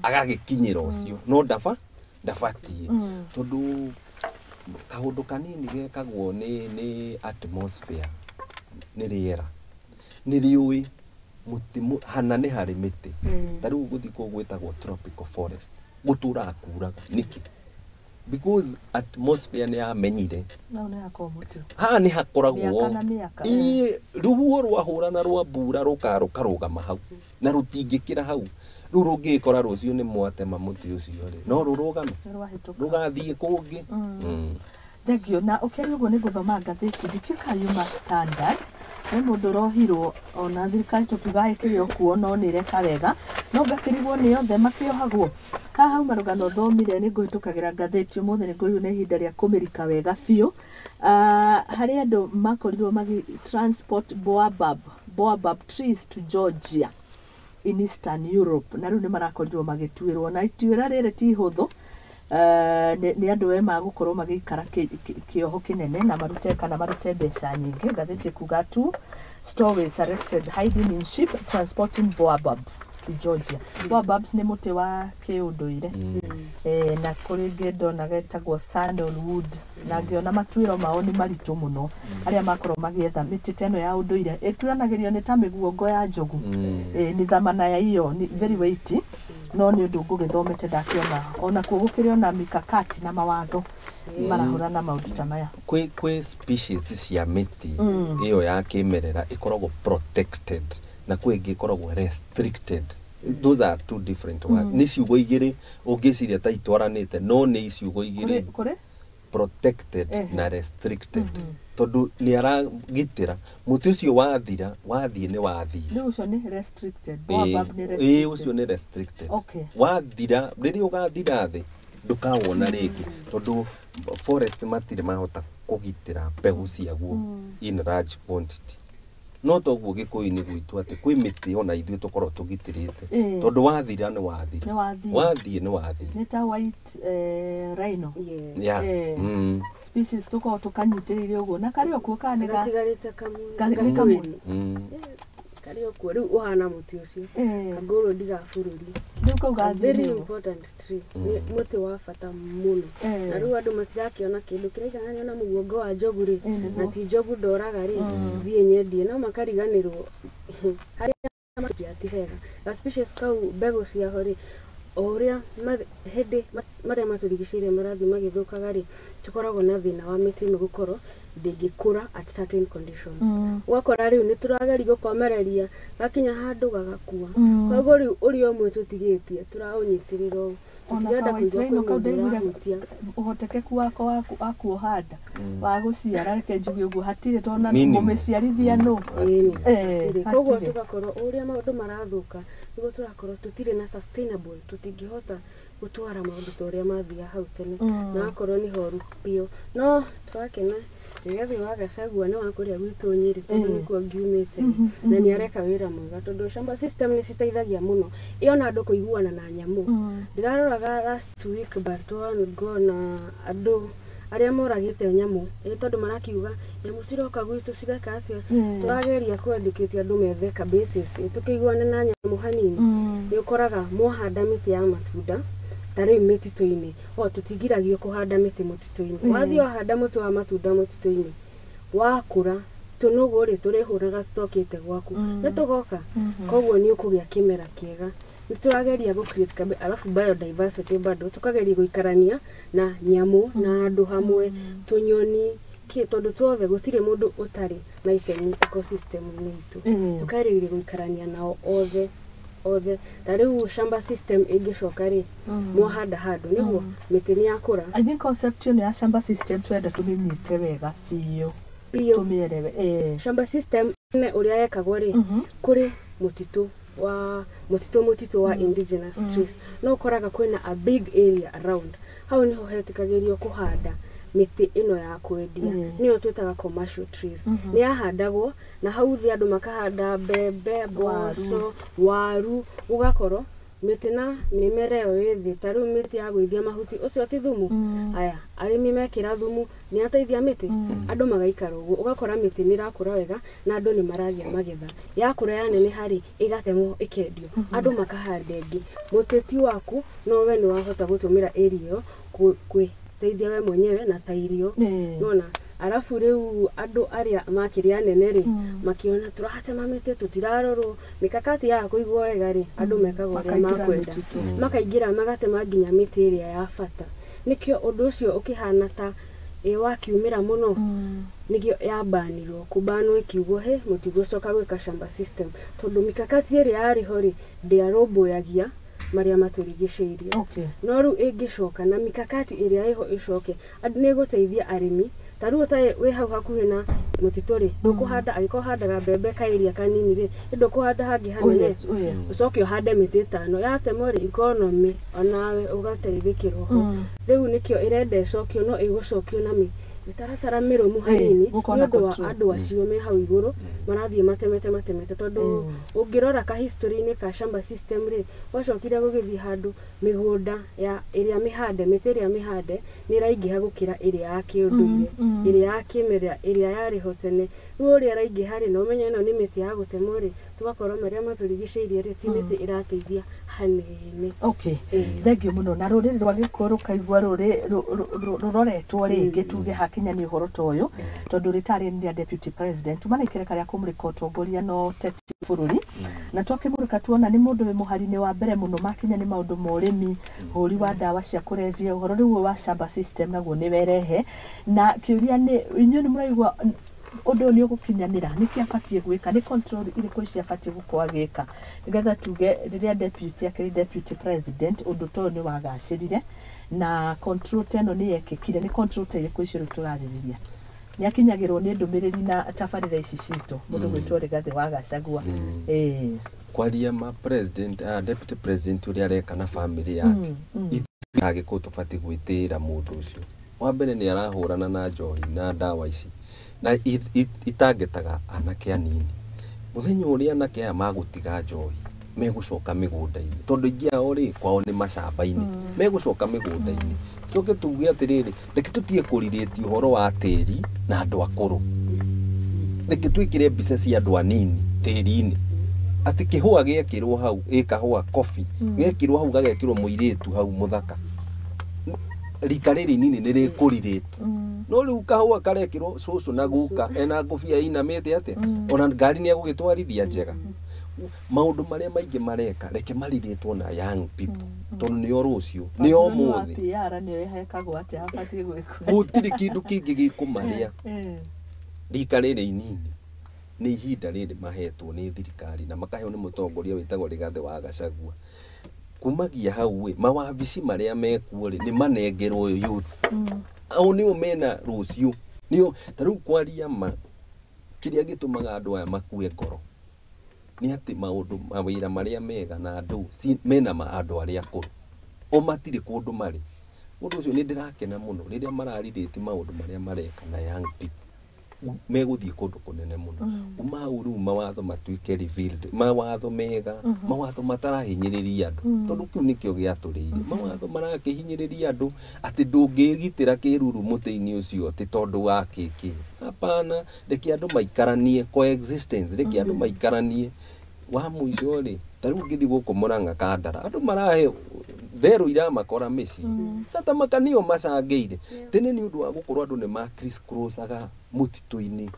agagĩkinyĩra ũcio, no ndabatiĩ, tondũ kaũndũ kanini gekagwo nĩ atmosphere, nĩ rĩera, nĩ rĩũĩ mũtĩ hana nĩ harĩ mĩtĩ. Ta rĩu gũthiĩ kũu gwĩtagwo tropical forest, gũtũraga kuraga nĩkĩ? Because atmosphere nĩ yamenyire No nĩ hakoragwo mũtĩ. Haha nĩ hakoragwo Mĩaka na mĩaka. Ĩĩ, rũhuho rwahũra na rwa mbura rũkaga rũkarũgama hau na rũtingĩkĩra hau. Rĩu rũngĩgĩkora rũciũ nĩ mwatema mũtĩ ũcio rĩ, no rũrũgame? Nĩ rwahĩtũka. Rũgathiĩ kũngĩ. Thengio. Na ũkĩaria ũguo nĩ ngũthoma ngathĩti ndikĩũka yuma Standard, nĩ mũndũ ũrohirwo, ona thirikari tũkiuga ĩkĩrĩ o kuo no nĩ ĩreka wega, no ngakĩrigwo nĩ othe makĩohagwo. Haha hauma rũgano thomire, nĩ ngũhĩtũkagĩra ngathĩti ũmũthĩ, nĩ ngũrigwo nĩ ihinda rĩa kũmĩrika wega biũ. Harĩ andũ makorirwo magi transport baobab trees to Georgia in Eastern Europe, na rĩu nĩ marakorirwo magĩtuĩrwo, na ituĩra rĩrĩ ti ihũthũ. Nĩ andũ we magũkorwo magĩikara kĩoho kĩnene na marute kana marute mbeca nyingĩ. Ngathĩti ĩkuga tu stowaways arrested hiding in ship transporting baobabs to Georgia. Baobabs nĩ mũtĩ wa kĩũndũire. Na kũrĩ ngĩ ndona getagwo sandalwood, na ngĩona matuĩro mao nĩ maritũ mũno arĩa makorwo magĩetha mĩtĩ ta ĩno ya ũndũire. Ĩturanagĩrio nĩ ta mĩguongo ya njogu. Nĩ thamana ya iyo ni very weighty, no nĩ ũndũ ngũgĩthomete ndakĩona ona kuo gũkĩrĩ ona mikakati na mawatho marahũrana maũndũ ta maya. Kwĩ species cia mĩtĩ ĩyo ya kĩmerera ĩkoragwo protected na kwĩ ĩngĩ ĩkoragwo restricted. Those are two different words. Nĩ ciugo igĩrĩ ũngĩciria ta itwaranĩte, no nĩ ciugo igĩrĩ. Kũrĩ Protected na restricted, tondũ nĩ aragitĩra mũtĩ ũcio. Wathira, wathiĩ nĩ wathiĩ. Rĩu ũcio nĩ restricted? Baobab nĩ restricted? Ũcio nĩ restricted. Okay. Wathira, rĩrĩa ũgathira thĩ, ndũkawona rĩngĩ, tondũ forest matirĩ mahota kũgitĩra mbegũ ciaguo in large quantity. No toguo gĩkũyũ-inĩ gwitũ atĩ kwĩ mĩtĩ ona ithuĩ tũkorwo tũgitĩrĩte, tondũ wathira nĩ wathira. Nĩ wathiĩ. Wathiĩ nĩ wathiĩ. Nĩ ta white rhino. Yes. Yeah. Species tũkorwo tũkanyitĩrĩire ũguo na karĩ o kuo kana nĩ Gatigarĩte kamwe. Nĩ kamwe. Gatwĩri. Karĩ o kuo rĩu ũhana mũtĩ ũcio. Kangũrũ ndiga bũrũri. Rĩu kau A gathiĩ very nĩ ũguo. important tree. Nĩ mũtĩ wa bata mũno. Na rĩu andũ matirakĩona kĩndũ kĩraigananio na mũguongo wa njogu rĩ, na ti njogu ndoraga rĩ, thiĩ nyendie, no makariganĩrwo harĩa makia ti hega. Ga species kau, mbegũ ciaho rĩ, o ũrĩa hĩndĩ marĩa matũrigicĩirie marathiĩ magĩthũkaga rĩ, tũkoragwo na thĩna wa mĩtĩ ĩmwe gũkorwo ndĩngĩkũra at certain conditions. Ũgakora rĩu nĩ tũrageria gũkomereria, gakinya handũ gagakua. Koguo rĩu ũrĩa ũmwe tũtigĩtie tũraũnyitĩrĩra ũũ. Ona Tũtirenda ka kũigua white kwĩ rhino kau mũndũ ndaiguire ũrahutia. Ũhotekeku wako wa kuohanda wa gũciara, reke njuge ũguo, hatirĩ tondũ Minimum. mũmĩciarithia nũ? Ĩni, hatirĩ. Koguo hatirĩ. tũgakorwo o ũrĩa maũndũ marathũka nĩguo tũrakorwo tũtirĩ na sustainable, tũtingĩhota gũtwara maũndũ ta ũrĩa mathiaga hau tene. Na akorwo nĩ horu biũ, no tũrakena Rigathi wa Gachagua nĩ wa kũrĩa gwitũ Nyĩrĩ, tondũ nĩkuo ngiumĩte, na nĩ areka wĩra mwega, tondũ shamba system nĩ citeithagia mũno ĩyo na andũ kũiguana na nyamũ. Ndĩraroraga last week but one ngona andũ arĩa moragĩte nyamũ, ĩ tondũ marakiuga nyamũ ciroka gwitũ cigeka atĩa. Tũrageria kũ educate andũ methe ka basis, ĩ tũkĩiguane na nyamũ hanini. Nĩ ũkoraga mwahanda mĩtĩ ya matunda ta rĩu mĩtitũ-inĩ, o tũtigiragio kũhanda mĩtĩ mũtitũ-inĩ. Wathiĩ wahanda mũtĩ wa matunda mũtitũ-inĩ, wakũra tũnũgũ rĩ, tũrĩhũraga tũtokĩte gwaku, nĩ tũgoka. Koguo nĩ ũkũgĩa kĩmera kĩega. Nĩ tũrageria gũ create alafu biodiversity, bado tũkageria gũikarania na nyamũ na andũ hamwe, tũnyoni kĩ, tondũ tuothe gũtirĩ mũndũ ũtarĩ na itemi ecosystem-inĩ itũ. Tũkageria gũikarania nao othe othe. Ta rĩu shamba system ĩngĩcoka rĩ, mwahanda handũ nĩguo mĩtĩ nĩ yakũra. I think concept ĩno ya shamba system twenda tũmĩnyite wega biũ. Biũ. Tũmĩerewe. Shamba system ene ũrĩa yekagwo rĩ, kũrĩ mũtitũ wa mũtitũ wa indigenous trees, no ũkoraga kwĩna a big area around hau, nĩho hetĩkagĩrio kũhanda mĩtĩ ĩno ya kwendia, nĩyo twĩtaga commercial trees. Nĩ yahandagwo na hau thĩ andũ makahanda mbembe, mboco, waru, gũgakorwo mĩtĩ na mĩmera ĩyo ĩ thĩ. Ta rĩu mĩtĩ ya gũithia mahuti, ũcio ti thumu? Aya arĩmi mekĩra thumu nĩ ateithia mĩtĩ, andũ magaikara ũguo, ũgakora mĩtĩ nĩ ĩrakũra wega na andũ nĩ maragĩa magetha. Yakũra yaneneha rĩ, ĩgatemwo, ĩkendio, andũ makahanda ĩngĩ. Mũtĩ ti waku, no we nĩ wahota gũtũmĩra area ĩyo kwĩteithia we mwenyewe na ta irio. Nona arabu rĩu andũ arĩa makĩrĩ anene rĩ, makĩona tũratema mĩtĩ, tũtirarorwo, mikakati yaga kũigwo wega rĩ, andũ mekaga ũrĩa Makaingĩra makwenda. mĩtitũ. Makaingĩra magatema nginya mĩtĩ ĩrĩa ya bata. Nĩkĩo ũndũ ũcio ũkĩhana ta ĩ wakiumĩra mũno, nĩkĩo yabanirwo, kũbanwo ĩkiugwo he mũtigũcoka gwĩka shamba system, tondũ mikakati ĩrĩa yarĩ ho rĩ, ndĩarũmbũyagia marĩa matũrigicĩirie. No rĩu ĩngĩcoka na mikakati ĩrĩa ĩho ĩcoke, nĩ ĩgũteithia arĩmi. Ta rĩu ũtarĩ wĩ hau hakuhĩ na mũtitũ rĩ, ndũkũhanda, angĩkorwo ũhandaga mbembe kaĩria kanini rĩ, ndũkũhanda hangĩ hanene. Yes, oh yes. Ũcoke ũhande mĩtĩ ĩtano yatemwo rĩ, economy onawe ũgateithĩkĩrwo ho. Rĩu nĩkĩo ĩrenda ĩcokio, no ĩgũcokio na mĩtaratara mĩrũmu hanini, gũkorwo nĩ na ũndũ wa control. Andũ acio me hau igũrũ marathiĩ matemete matemete, tondũ ũngĩrora ka history-inĩ ka shamba system rĩ, gwacokire gũgĩthiĩ handũ mĩgũnda ya ĩrĩa mĩhande mĩtĩ ĩrĩa mĩhande nĩ ĩraingĩha gũkĩra ĩrĩa ya kĩũndũire, ĩrĩa ya kĩmerera, ĩrĩa yarĩ ho tene. Rĩu ũrĩa ĩraingĩha rĩ, na ũmenye ĩno nĩ mĩtĩ ya gũtemwo rĩ, Tũgakorwo marĩa matũrigicĩirie rĩ, ti mĩtĩ ĩrateithia hanene. Okay, thank you mũno. Na rũrĩrĩ rwa Gĩkũyũ rũkaigua rũrĩ rũroretwo rĩngĩ, tuge hakinya nĩ ũhoro ta ũyũ, tondũ rĩtarĩ nĩ rĩa deputy president tuma na ikereka rĩa kũmũrĩka ũtongoria na ũteti bũrũri, na twakĩmũrĩka tuona nĩ mũndũ wĩ mũhari-inĩ wa mbere mũno makinya nĩ maũndũ ma ũrĩmi, hũri wa ndawa cia kũrebia, ũhoro rĩu wa shamba system naguo nĩ werehe. Na kĩũria nĩ, inyuĩ nĩ mũraigua ũndũ ũyũ nĩ ũgũkinyanĩra? Nĩkĩ abatiĩ gwĩka? Nĩ control irĩkũ ici abatiĩ gũkorwo agĩka nĩgetha tuge rĩrĩa deputy akĩrĩ deputy president ũndũ ta ũyũ nĩ wagacĩrire na control ta ĩno nĩ yekĩkire? Nĩ control ta irĩkũ icio rĩu tũrarĩrĩria? Nĩ akinyagĩrwo nĩ ndũmĩrĩri na tabarĩra ici citũ, mũndũ gwĩtwo Rigathĩ wa Gachagua? Ĩĩ. Kwaria ma, president, deputy president ũrĩa areka na family yake, ithuĩ Agĩkũyũ tũbatiĩ gwĩtĩĩra mũndũ ũcio. Wa mbere, nĩ arahũrana na njohi na ndawa ici na itangĩtaga anake anini. Mũthenya ũrĩa anake aya magũtiga njohi, megũcoka mĩgũnda-inĩ, tondũ aingĩ ao rĩ, kwao nĩ macamba-inĩ, megũcoka mĩgũnda-inĩ. Coke tuge atĩrĩrĩ, reke tũtige kũrirĩti ũhoro wa tĩri na andũ akũrũ, reke twĩkĩre mbica cia andũ anini tĩri-inĩ, atĩ kĩhũa gĩekĩrwo hau, ĩ kahũa coffee gekĩrwo hau, gagekĩrwo mũirĩtu hau mũthaka, rika rĩrĩ inini nĩ rĩkũrirĩte. No rĩu kahũa karekĩrwo cũcũ na guka ena ngũbia ĩinamĩte atĩa, ona ngari nĩ egũgĩtwarithia njega? Maũndũ marĩa maingĩ mareka, reke marirĩtwo na young people, tondũ nĩo rũciũ, nĩo Wanjirũ nĩ wa ũmũthĩ. PR nĩyo ĩhekagwo atĩa habatiĩ gwĩkwo? Gũtirĩ kĩndũ kĩngĩ gĩkũmarĩa. Rika rĩrĩ inini nĩ ihinda rĩrĩ mahetwo nĩ thirikari na makaheo nĩ mũtongoria wĩtagwo Rigathĩ wa Gachagua. Kumagia hau ĩ, mawabici marĩa mekuo rĩ, nĩ manengerwo youth. Ao nĩo mena rũciũ, nĩo ta rĩu. Kwaria ma, kĩrĩa gĩtũmaga andũ aya makue ngoro nĩ atĩ maũndũ mawĩra marĩa mega na andũ mena ma andũ arĩa akũrũ, o matirĩ kũndũ marĩ. Ũndũ ũcio nĩ ndĩrakena mũno rĩrĩa mararirĩti maũndũ marĩa mareka na young people megũthiĩ kũndũ kũnene mũno. Kuma hau rĩu mawatho matuĩke revealed, mawatho mega, mawatho matarahinyĩrĩria andũ, tondũ kĩu nĩkĩo gĩatũrĩire. Mawatho marakĩhinyĩrĩria andũ atĩ ndũngĩgitĩra kĩruru mũtĩ-inĩ ũcio atĩ tondũ wa kĩkĩ. Hapana, reke andũ maikaranie, coexistence, reke andũ maikaranie. Wa mũico rĩ, ta rĩu ũngĩthiĩ gũkũ Mũrang'a Kandara, andũ marahe therũ iramakora mĩciĩ na tamaka nĩo macangĩire tene nĩ ũndũ wa gũkorwo andũ nĩ ma crisscrossaga mũtitũ-inĩ.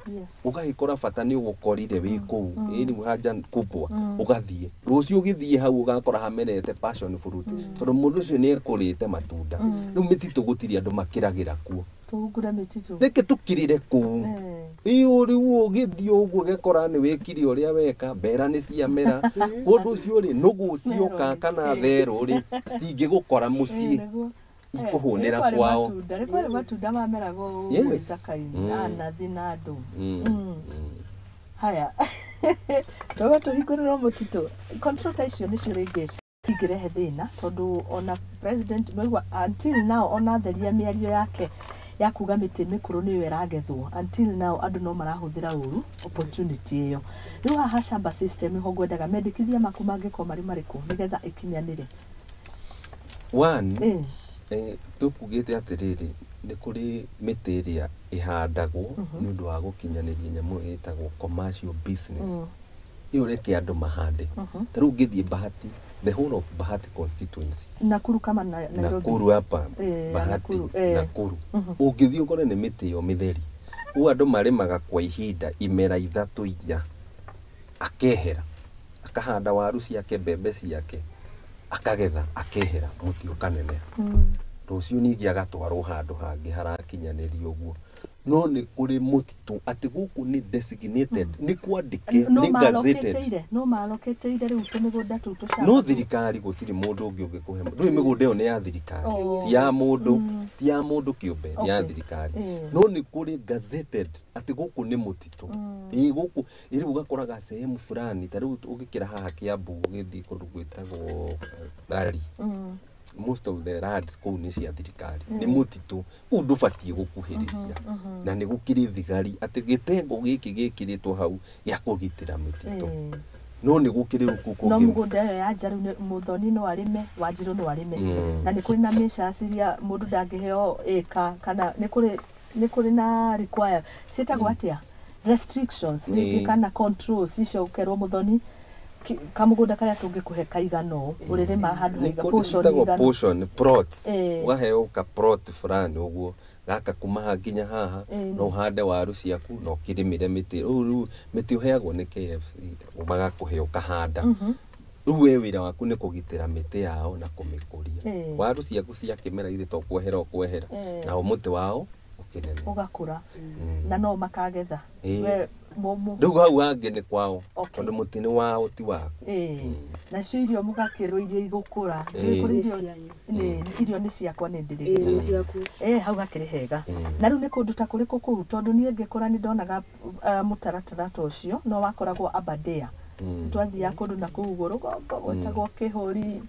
Ũgagĩkora bata nĩ ũgũkorire wĩ kũu, ĩ rĩu haja kubwa, ũgathiĩ rũciũ, ũgĩthiĩ hau ũgakora hamerete passion fruit, tondũ mũndũ ũcio nĩ ekũrĩte matunda. Rĩu mĩtitũ gũtirĩ andũ makĩragĩra kuo. Tũhungure mĩtitũ. Reke tũkirĩre kũu. Ĩĩ, rĩu ũgĩthiĩ ũguo ũgekora nĩ wĩkire ũrĩa weka, mbera nĩ ciamera kũndũ ũcio rĩ, nũgũ cioka kana therũ rĩ, citingĩgũkora mũciĩ. Nĩguo. Ikũhũnĩra Nĩ kwarĩ kwao. matunda, nĩ kwarĩ matunda mameragwo gĩthaka-inĩ, nathi na andũ. Haya, tũga tũhingũrĩrwo mũtitũ. Control ta icio nĩcio rĩngĩ ingĩrehe thĩna, tondũ ona president mwaigua until now, ona theria mĩario yake ya kuga mĩtĩ mĩkũrũ nĩyo ĩragethwo, until now andũ no marahũthĩra ũru opportunity ĩyo. Rĩu haha shamba system nĩho ngwendaga mendekithia maku mangĩkorwo marĩ marĩkũ nĩgetha ĩkinyanĩre? One, tũkugĩte atĩrĩrĩ, nĩ kũrĩ mĩtĩ ĩrĩa ĩhandagwo nĩ ũndũ wa gũkinyanĩria nyamũ ĩtagwo commercial business. Ĩyo reke andũ mahande. Ta rĩu ũngĩthiĩ Bahati, the whole of Bahati constituency, Nakuru kama na, Nairobi. Nakuru hapa, Bahati, Nakuru, Nakuru, ũngĩthiĩ ũkore nĩ mĩtĩ ĩyo mĩtheri. Ũguo andũ marĩmaga kwa ihinda imera ithatũ inya, akehera, akahanda waru ciake, mbembe ciake, akagetha, akehera, mũtĩ ũkaneneha. Rũciũ ningĩ agatwarwo handũ hangĩ harakinyanĩrio ũguo. No nĩ kũrĩ mũtitũ atĩ gũkũ nĩ designated, nĩ kwandĩke, No nĩ gazetted. maloketeire, no maloketeire rĩu tũmĩgũnda tũu tũcamba No tũu. thirikari, gũtirĩ mũndũ ũngĩ ũngĩkũhe. Ndũĩ mĩgũnda ĩyo nĩ ya thirikari, ti ya mũndũ, ti ya mũndũ kĩũmbe, nĩ ya thirikari. No nĩ kũrĩ gazetted atĩ gũkũ nĩ mũtitũ, ĩ gũkũ ĩ rĩu ũgakoraga sehemu fulani, ta rĩu ũgĩkĩra haha Kiambu ũgĩthiĩ kũndũ gwĩtagwo Rari, most of the lands kũu nĩ cia thirikari, nĩ mũtitũ kũu, ndũbatiĩ gũkuhĩrĩria, na nĩ gũkĩrĩ thigari atĩ gĩtengo gĩkĩ gĩkĩrĩtwo hau gĩa kũgitĩra mĩtitũ. No nĩ gũkĩrĩ rũkũ No kũngĩ. mũgũnda ĩyo ya nja rĩu mũthoni no arĩme, wanjirũ no arĩme, na nĩ kũrĩ na measures iria mũndũ ndangĩheo ĩka, kana nĩ kũrĩ na require ciĩtagwo atĩa? Restrictions rĩngĩ kana controls icio ũkerwo mũthoni kamũgũnda karĩa tũngĩkũhe kaigana ũũ, ũrĩrĩma handũ haiga portion igana igana. Portion plots, ũgaheo ka plot fulani ũguo, gaka kuma haha nginya haha, no ũhande waru ciaku na ũkĩrĩmĩre mĩtĩ. Rĩu mĩtĩ ũheagwo nĩ KFC, magakũhe ũkahanda. Rĩu we wĩra waku nĩ kũgitĩra mĩtĩ yao na kũmĩkũria. Waru ciaku cia kĩmera ithe to kwehera ũkwehera, nao mũtĩ wao ũkĩnene ũgakũra, na no makagetha. Rĩu hau hangĩ nĩ kwao, tondũ mũtĩ nĩ wao ti waku. Nacio irio mũgakĩrwo iria igũkũra, irio nĩ ciakwa nĩ ndĩrĩgĩra. Hau hakĩrĩ hega. Na rĩu nĩ kũndũ ta kũrĩkũ kũu, tondũ niĩ ngĩkũra nĩ ndonaga mũtaratara ta ũcio no wakoragwo Aberdare. Twathiaga kũndũ na kũu rũgongo gwetagwo Kĩhũri,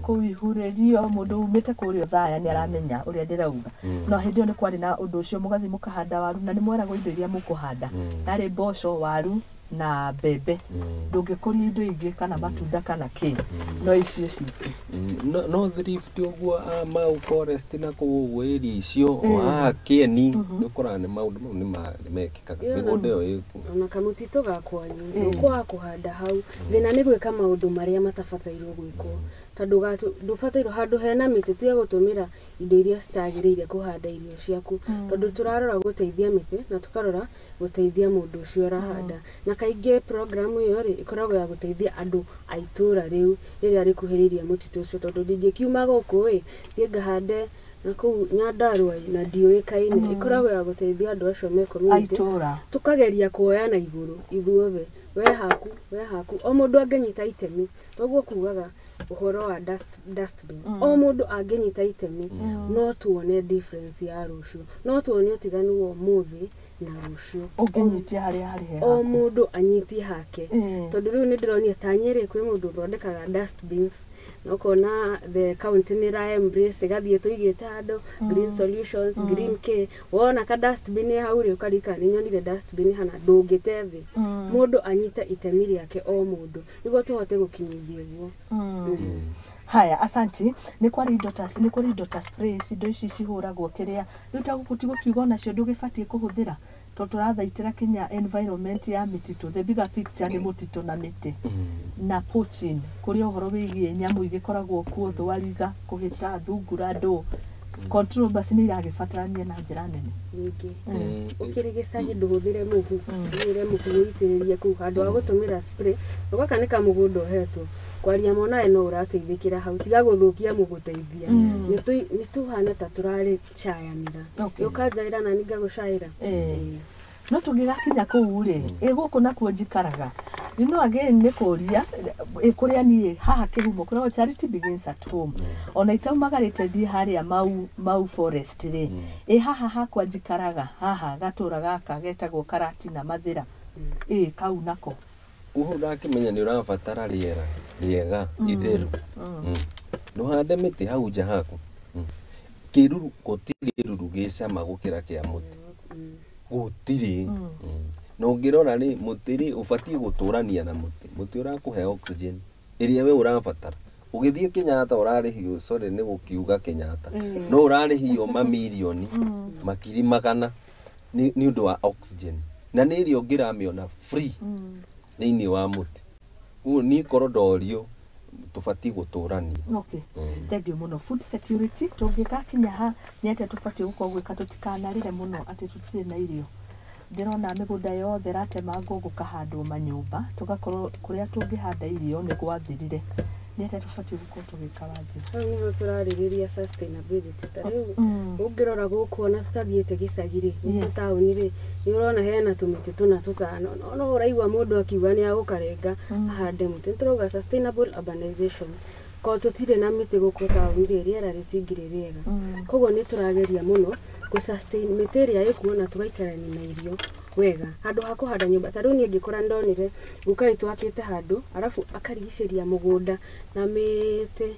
kũu ihurĩrio, mũndũ umĩte kũrĩa Othaya nĩ aramenya ũrĩa ndĩrauga. No hĩndĩ ĩyo nĩ kwarĩ na ũndũ ũcio, mũgathiĩ mũkahanda waru na nĩ mweragwo indo iria mũkũhanda. Yarĩ mboco, waru na mbembe. Ndũngĩkũria indo ingĩ kana matunda kana kĩ, no icio ciki. No thrift ũguo Mau forest na kũu ũguo area icio haha Kĩeni nĩ ũkoraga nĩ maũndũ mau nĩ mekĩkaga mĩgũnda ĩyo ĩkuo. Ona kamũtitũ ga kwanyu ũkwaga kũhanda hau, thĩna nĩ gwĩka maũndũ marĩa matabatairwo gwĩkwo, tondũ ndũbatairwo handũ hena mĩtĩ tiga gũtũmĩra indo iria citagĩrĩire kũhanda irio ciaku, tondũ tũrarora gũteithia mĩtĩ na tũkarora gũteithia mũndũ ũcio ũrahanda. Na kaingĩ program ĩyo rĩ ĩkoragwo ya gũteithia andũ a itũũra rĩu rĩrĩa rĩkuhĩrĩirie mũtitũ ũcio, tondũ ndingĩkiuma gũkũ ĩ thiĩ ngahande na kũu Nyandarua na ndiũĩkaine. Ĩkoragwo ya gũteithia andũ acio me community, tũkageria kuoya na igũrũ ithuothe, we haku, o mũndũ angĩnyita itemi. Toguo kugaga ũhoro wa dustbin, o mũndũ angĩnyita itemi no tuone difference ya rũciũ, no tuone ũtiganu wa ũmũthĩ na rũciũ. Ũngĩnyitia harĩa harĩ hega, o mũndũ anyitie hake. Tondũ rĩu nĩ ndĩronia ta Nyĩrĩ kwĩ mũndũ ũthondekaga dustbins, na ũkona the county nĩ ĩra embrace ĩgathiĩ tũigĩte handũ green solutions, green k, wona ka dustbin hau rĩ ũkarika nĩ nyonire dustbin hana, ndũngĩte thĩ. Mũndũ anyite itemi rĩake o mũndũ nĩguo tũhote gũkinyithia ũguo. Haya, asanti. Nĩ kwarĩ indo ta, nĩ kũrĩ indo ta sprays, indo ici cihũragwo kĩrĩa rĩu ta gũkũ ti gũkiuga onacio ndũgĩbatiĩ kũhũthĩra, tondũ tũrathaitĩra kinya environment ya mĩtitũ. The bigger picture nĩ mũtitũ na mĩtĩ na poaching, kũrĩ ũhoro wĩgiĩ nyamũ igĩkoragwo kuo, thwariga, kũhĩta, thungura, ndũ. Control basi nĩ iragĩbatarania na njĩra nene. Ningĩ ũkĩrĩ gĩcagi ndũhũthĩre mũhu, ũgĩre mũhu ũitĩrĩrie kũu handũ ha gũtũmĩra spray, gaka nĩ kamũgũnda ũhetwo kwaria mwana no ũrateithĩkĩra hau, tiga gũthũkia mũgũteithia. Nĩ tũhana ta tũrarĩcayanĩra, ũkanjaĩra na niĩ ngagũcaĩra. No tũngĩgakinya kũu rĩ, ĩ gũkũ nakuo njikaraga, you know again nĩ kũria kũrĩa niĩ haha kĩhumo kũrĩa charity begins at home, ona itaumagarĩte thiĩ harĩa Mau forest rĩ, ĩ haha hakwa njikaraga haha gatũra gaka getagwo Karatina Mathĩra, ĩ kau nako ũhoro ndakĩmenya nĩ ũrabatara rĩera rĩega itheru. Ndũhande mĩtĩ hau nja haku. Kĩruru gũtirĩ kĩruru gĩcama gũkĩra kĩa mũtĩ, gũtirĩ. Na ũngĩrora rĩ, mũtĩ rĩ ũbatiĩ gũtũrania na mũtĩ, mũtĩ ũrakũhe oxygen ĩrĩa we ũrabatara. Ũgĩthiĩ Kenyatta ũrarĩhio, sorry nĩ gũkiuga Kenyatta, no ũrarĩhio mamirioni makiri magana nĩ ũndũ wa oxygen, na nĩ ĩrĩa ũngĩramĩona free thĩinĩ wa mũtĩ. Ũguo niĩ korwo ndorio tũbatiĩ gũtũrania. Okay. Thank you mũno. Food security tũngĩgakinya ha nĩ atĩa tũbatiĩ gũkorwo gwĩka tũtikanarĩre mũno atĩ tũtirĩ na irio. Ndĩrona mĩgũnda yothe ĩratemangwo gũkahandwo manyũmba, tũgakorwo kũrĩa tũngĩhanda irio nĩ gwathirire. Nĩ atĩa tũbatiĩ gũkorwo tũgĩka Wanjĩra? Hau nĩho tũrarĩrĩria sustainability. Ta rĩu ũngĩrora gũkũ ona tũtathiĩte gĩcagi rĩ, gũkũ taũni rĩ, nĩ ũrona hena tũmĩtĩ tũna tũtano, no ũraigua mũndũ akiuga nĩ agũkarenga ahande mũtĩ. Nĩ tũrauga sustainable urbanization. Korwo tũtirĩ na mĩtĩ gũkũ taũni rĩ, rĩera rĩtingĩrĩ rĩega. Koguo nĩ tũrageria mũno gũ sustain mĩtĩ ĩrĩa ĩkuo na tũgaikarania na irio wega handũ ha kũhanda nyũmba. Ta rĩu niĩ ngĩkũra ndonire guka witũ akĩte handũ arabu akarigicĩria mũgũnda na mĩtĩ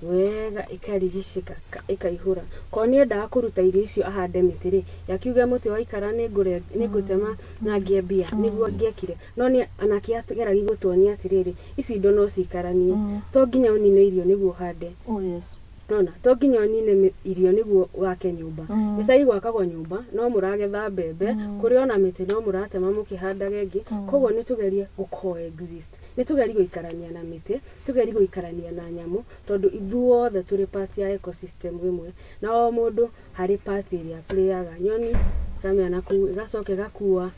wega ĩkarigicĩka ĩkaihũra. Korwo nĩ endaga kũruta irio icio ahande mĩtĩ rĩ, yakiuga mũtĩ waikara nĩngũtema na ngĩe mbia, nĩguo angĩekire. No nĩ anake ageragia gũtuonia atĩrĩrĩ, ici indo no cikaranie, to nginya ũnine irio nĩguo ũhande. Oh yes. Nona to nginya ũnine irio nĩguo wake nyũmba. Gĩcagi gwakagwo nyũmba no mũragetha mbembe, kũrĩ ona mĩtĩ no mũratema mũkĩhandaga ĩngĩ. Koguo nĩ tũgerie gũ coexist, nĩ tũgerie gũikarania na mĩtĩ, tũgerie gũikarania na nyamũ, tondũ ithuothe tũrĩ part ya ecosystem ĩmwe, na o mũndũ harĩ part ĩrĩa playaga. Nyoni ĩkamera na kũu ĩgacoka ĩgakua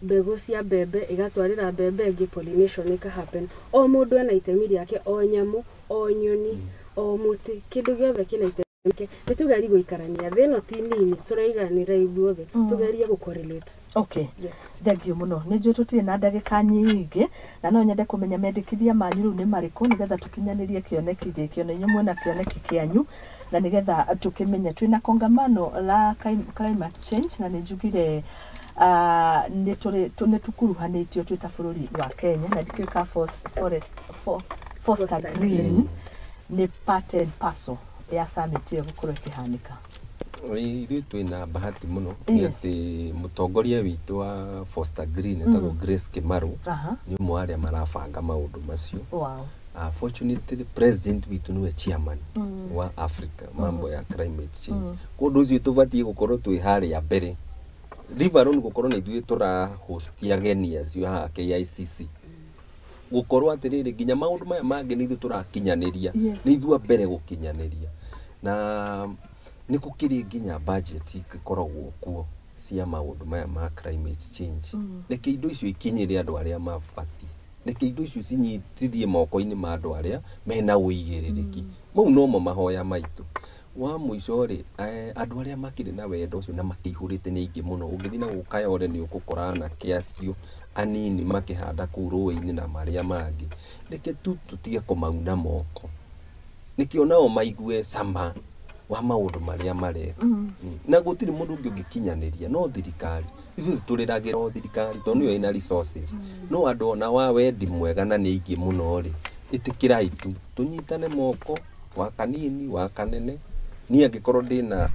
mbegũ cia mbembe ĩgatwarĩra mbembe ĩngĩ, pollination ĩka happen. O mũndũ ena itemi rĩake, o nyamũ, o nyoni, o mũtĩ, kĩndũ gĩothe kĩna itemi rĩake. Nĩ tũgerie gũikarania, thĩ ĩno ti nini, tũraiganĩra ithuothe, tũgerie gũ correlate. Okay. Yes. Thank you mũno. Nĩ njũĩ tũtirĩ na ndagĩka nyingĩ, na no nyende kũmenya mendekithia manyu rĩu nĩ marĩkũ, nĩgetha tũkinyanĩrie kĩoneki gĩkĩ. Ona inyuĩ mwĩna kĩoneki kĩanyu, na nĩgetha tũkĩmenye twĩna kongamano la climate change, na nĩ njugire nĩ tũkuruhanĩtio twĩ ta bũrũri wa Kenya, na ndikĩũĩ ka Foster Green nĩ part and parcel ya summit ĩyo gũkorwo ĩkĩhanĩka. Ithuĩ twĩna bahati mũno nĩ atĩ mũtongoria witũ wa Foster Green etagwo Grace Kimaru, nĩ ũmwe wa arĩa marabanga maũndũ macio. Fortunately president witũ nĩwe chairman wa Africa mambo ya climate change. Kũndũ ũcio tũbatiĩ gũkorwo twĩ harĩa mbere, leave alone gũkorwo nĩ ithuĩ tũra host ageni acio haha KICC, gũkorwo atĩrĩrĩ nginya maũndũ maya mangĩ nĩ ithuĩ tũrakinyanĩria, nĩ ithuĩ a mbere gũkinyanĩria. Na nĩ gũkĩrĩ nginya budget ikoragwo kuo cia maũndũ maya ma climate change. Reke indo icio ikinyĩre andũ arĩa mabatiĩ, reke indo icio cinyitithie moko-inĩ ma andũ arĩa mena ũigĩrĩrĩki. Mau nomo mahoya maitũ. Wa mũico rĩ, andũ arĩa makĩrĩ na wendo ũcio na makĩihũrĩte nĩ aingĩ mũno. Ũngĩthiĩ na gũkũ Kayole nĩ ũgũkora anake acio anini makĩhanda kũu rũĩ-inĩ na marĩa mangĩ. Reke tu tũtige kũmauna moko, nĩkĩo nao maigue cama wa maũndũ marĩa mareka. Na gũtirĩ mũndũ ũngĩ ũngĩkinyanĩria no thirikari. Ithuĩ tũrĩragĩra o thirikari tondũ nĩyo ĩna resources, no andũ ona wa wendi mwega na nĩ aingĩ mũno rĩ, ĩtĩkĩrai tu tũnyitane moko, wa kanini wa kanene. Niĩ angĩkorwo ndĩna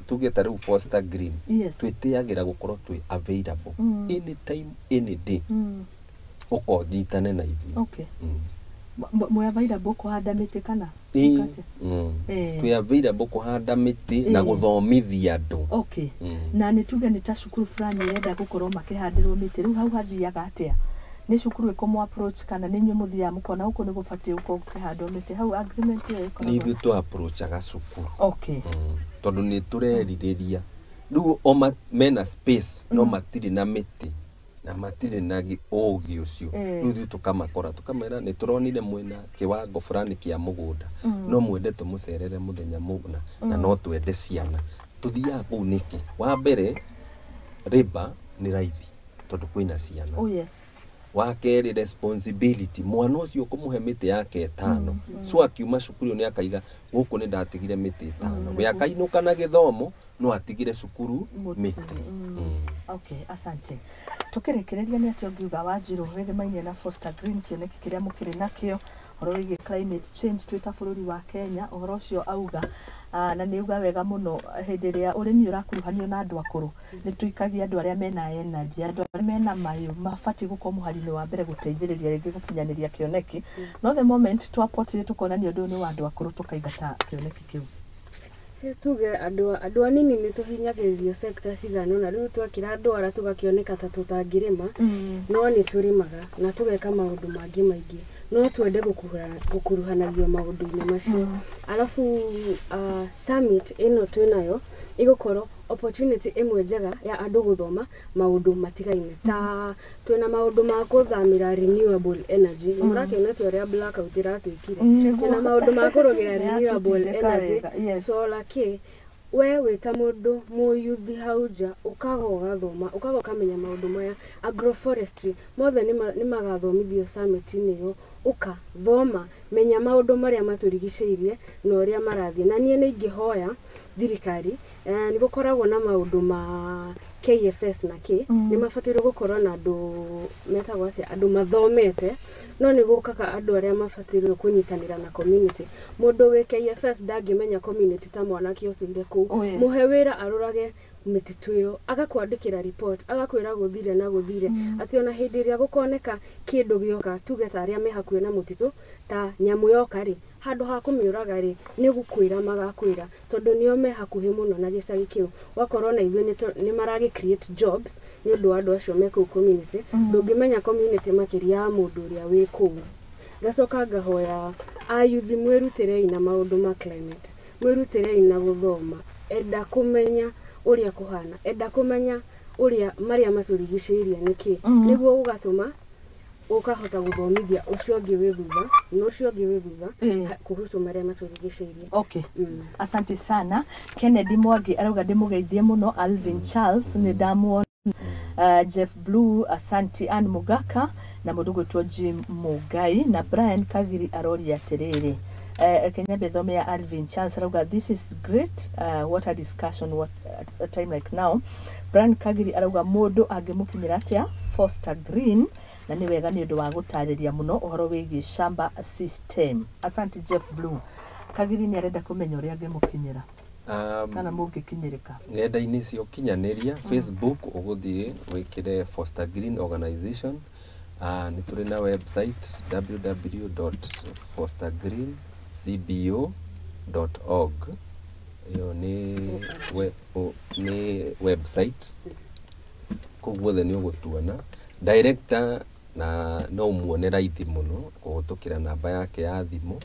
tuge ta rĩu Foster Green, twĩtĩagĩra gũkorwo twĩ available anytime any day, ũkonyitane na ithuĩ. Mwĩ available kũhanda mĩtĩ kana? Twĩ available kũhanda mĩtĩ na gũthomithia andũ. Na nĩ tuge nĩ ta cukuru fulani ĩrenda gũkorwo makĩhandĩrwo mĩtĩ, rĩu hau hathiaga atĩa? Nĩ cukuru ĩkũmũ approach kana nĩ inyuĩ mũthiaga mũkona gũkũ nĩ gũbatiĩ gũkorwo gũkĩhandwo mĩtĩ? Hau agreement ĩyo ĩkoragwo? Nĩ ithuĩ tũ approachaga cukuru. Tondũ nĩ tũrerirĩria rĩu o mena space no matirĩ na mĩtĩ na matirĩ na ũgĩ ũcio. Rĩu ithuĩ tũkamakora tũkamera nĩ tũronire mwĩna kĩwango fulani kĩa mũgũnda, no mwende tũmũcerere mũthenya mũna, na no twende ciana. Tũthiaga kũu nĩkĩ? Wa mbere labour nĩ raithi tondũ kwĩna ciana. Wa kerĩ responsibility, mwana ũcio ũkũmũhe mĩtĩ yake ĩtano, so akiuma cukuru ĩyo nĩ akaiga gũkũ nĩ ndatigire mĩtĩ ĩtano, we akainũka na gĩthomo no atigire cukuru mĩtĩ. Okay, asante. Tukĩrĩkĩrĩria nĩ atĩa ũngiuga Wanjirũ wĩgĩmainie na Foster Green, kĩoneki kĩrĩa mũkĩrĩ nakĩo ũhoro wĩgiĩ climate change twĩ ta bũrũri wa Kenya? Ũhoro ũcio auga, na nĩ auga wega mũno, hĩndĩ ĩrĩa ũrĩmi ũrakuruhanio na andũ akũrũ, nĩ tũikagia andũ arĩa mena energy, andũ arĩa mena mayũ mabatiĩ gũkorwo mũhari-inĩ wa mbere gũteithĩrĩria rĩngĩ gũkinyanĩria kĩoneki. No the moment twapotire tũkonania ũndũ ũyũ nĩ wa andũ akũrũ, tũkaingata kĩoneki kĩu. Tuge andũ anini nĩ tũhinyagĩrĩrio sector cigana ũna, rĩu twekĩra ndwara tũgakĩoneka ta tũtangĩrĩma, no nĩ tũrĩmaga na tũgeka maũndũ mangĩ maingĩ, no twende gũkuruhanagio maũndũ-inĩ macio. Arabu summit ĩno twĩnayo ĩgũkorwo opportunity ĩmwe njega ya andũ gũthoma maũndũ matigaine, ta twĩna maũndũ ma kũthamĩra renewable energy. Mũrakĩona ta ũrĩa blackout ĩratwĩkire. Twĩna maũndũ ma kũrũgĩra renewable energy, solar kĩ. We wĩ ta mũndũ mũyuthi hau nja, ũkaga ũgathoma, ũkaga ũkamenya maũndũ maya, agroforestry mothe nĩ magathomithio summit-inĩ ĩyo. Ũka thoma, menya maũndũ marĩa matũrigicĩirie na ũrĩa marathiĩ. Na niĩ nĩ ingĩhoya thirikari, nĩ gũkoragwo na maũndũ ma KFS na kĩ, nĩ mabatairwo gũkorwo na andũ metagwo atĩa, andũ mathomete, no nĩ gũkaga andũ arĩa mabatairwo kũnyitanĩra na community. Mũndũ wĩ KFS ndangĩmenya community ta mwanake ũtũire kũu. Mũhe wĩra arorage mĩtitũ ĩyo, agakwandĩkĩra report, agakwĩra gũthire na gũthire, atĩ ona hĩndĩ ĩrĩa gũkoneka kĩndũ gĩoka, tuge ta arĩa me hakuhĩ na mũtitũ, ta nyamũ yoka rĩ, handũ ha kũmĩũraga rĩ, nĩ gũkwĩra magakwĩra, tondũ nĩo me hakuhĩ mũno na gĩcagi kĩu. Wakorwo na ithuĩ nĩ maragĩ create jobs nĩ ũndũ wa andũ acio me kũu community. Ndũngĩmenya community makĩria ya mũndũ ũrĩa wĩ kũu. Ngacoka ngahoya ayuthi, mwĩrutĩrei na maũndũ ma climate, mwĩrutĩrei na gũthoma, enda kũmenya ũrĩa kũhana, enda kũmenya ũrĩa marĩa matũrigicĩirie nĩkĩ, nĩguo ũgatũma ũkahota gũthomithia ũcio ũngĩ wĩ thutha na ũcio ũngĩ wĩ thutha kuhusu marĩa matũrigicĩirie. Okay. Asante sana. Kennedy Mwangi arauga ndĩmũgeithie mũno. Alvin Charles nĩ ndamuona. Jeff Blue, asante. Ann Mugaka na mũndũ gwĩtwo Jim Mugai na Brian Kagiri aroria atĩrĩrĩ, Kenya thome ya Alvin Charles arauga, "This is great, what a discussion, what a time like now." Brian Kagiri arauga mũndũ angĩmũkinyĩra atĩa Foster Green, na nĩ wega nĩ ũndũ wa gũtarĩria mũno ũhoro wĩgiĩ shamba system. Asante. Jeff Blue, Kagiri nĩ arenda kũmenya ũrĩa angĩmũkinyĩra kana mũngĩkinyĩrĩka. Nenda-inĩ cia ũkinyanĩria, Facebook, ũgũthiĩ wĩkĩre Foster Green Organization. Nĩ tũrĩ na website www.fostergreencbo.org. Ĩyo nĩ website. Kũu guothe nĩ ũgũtuona director, na no ũmuone raithi mũno kũhĩtũkĩra namba yake ya thimũ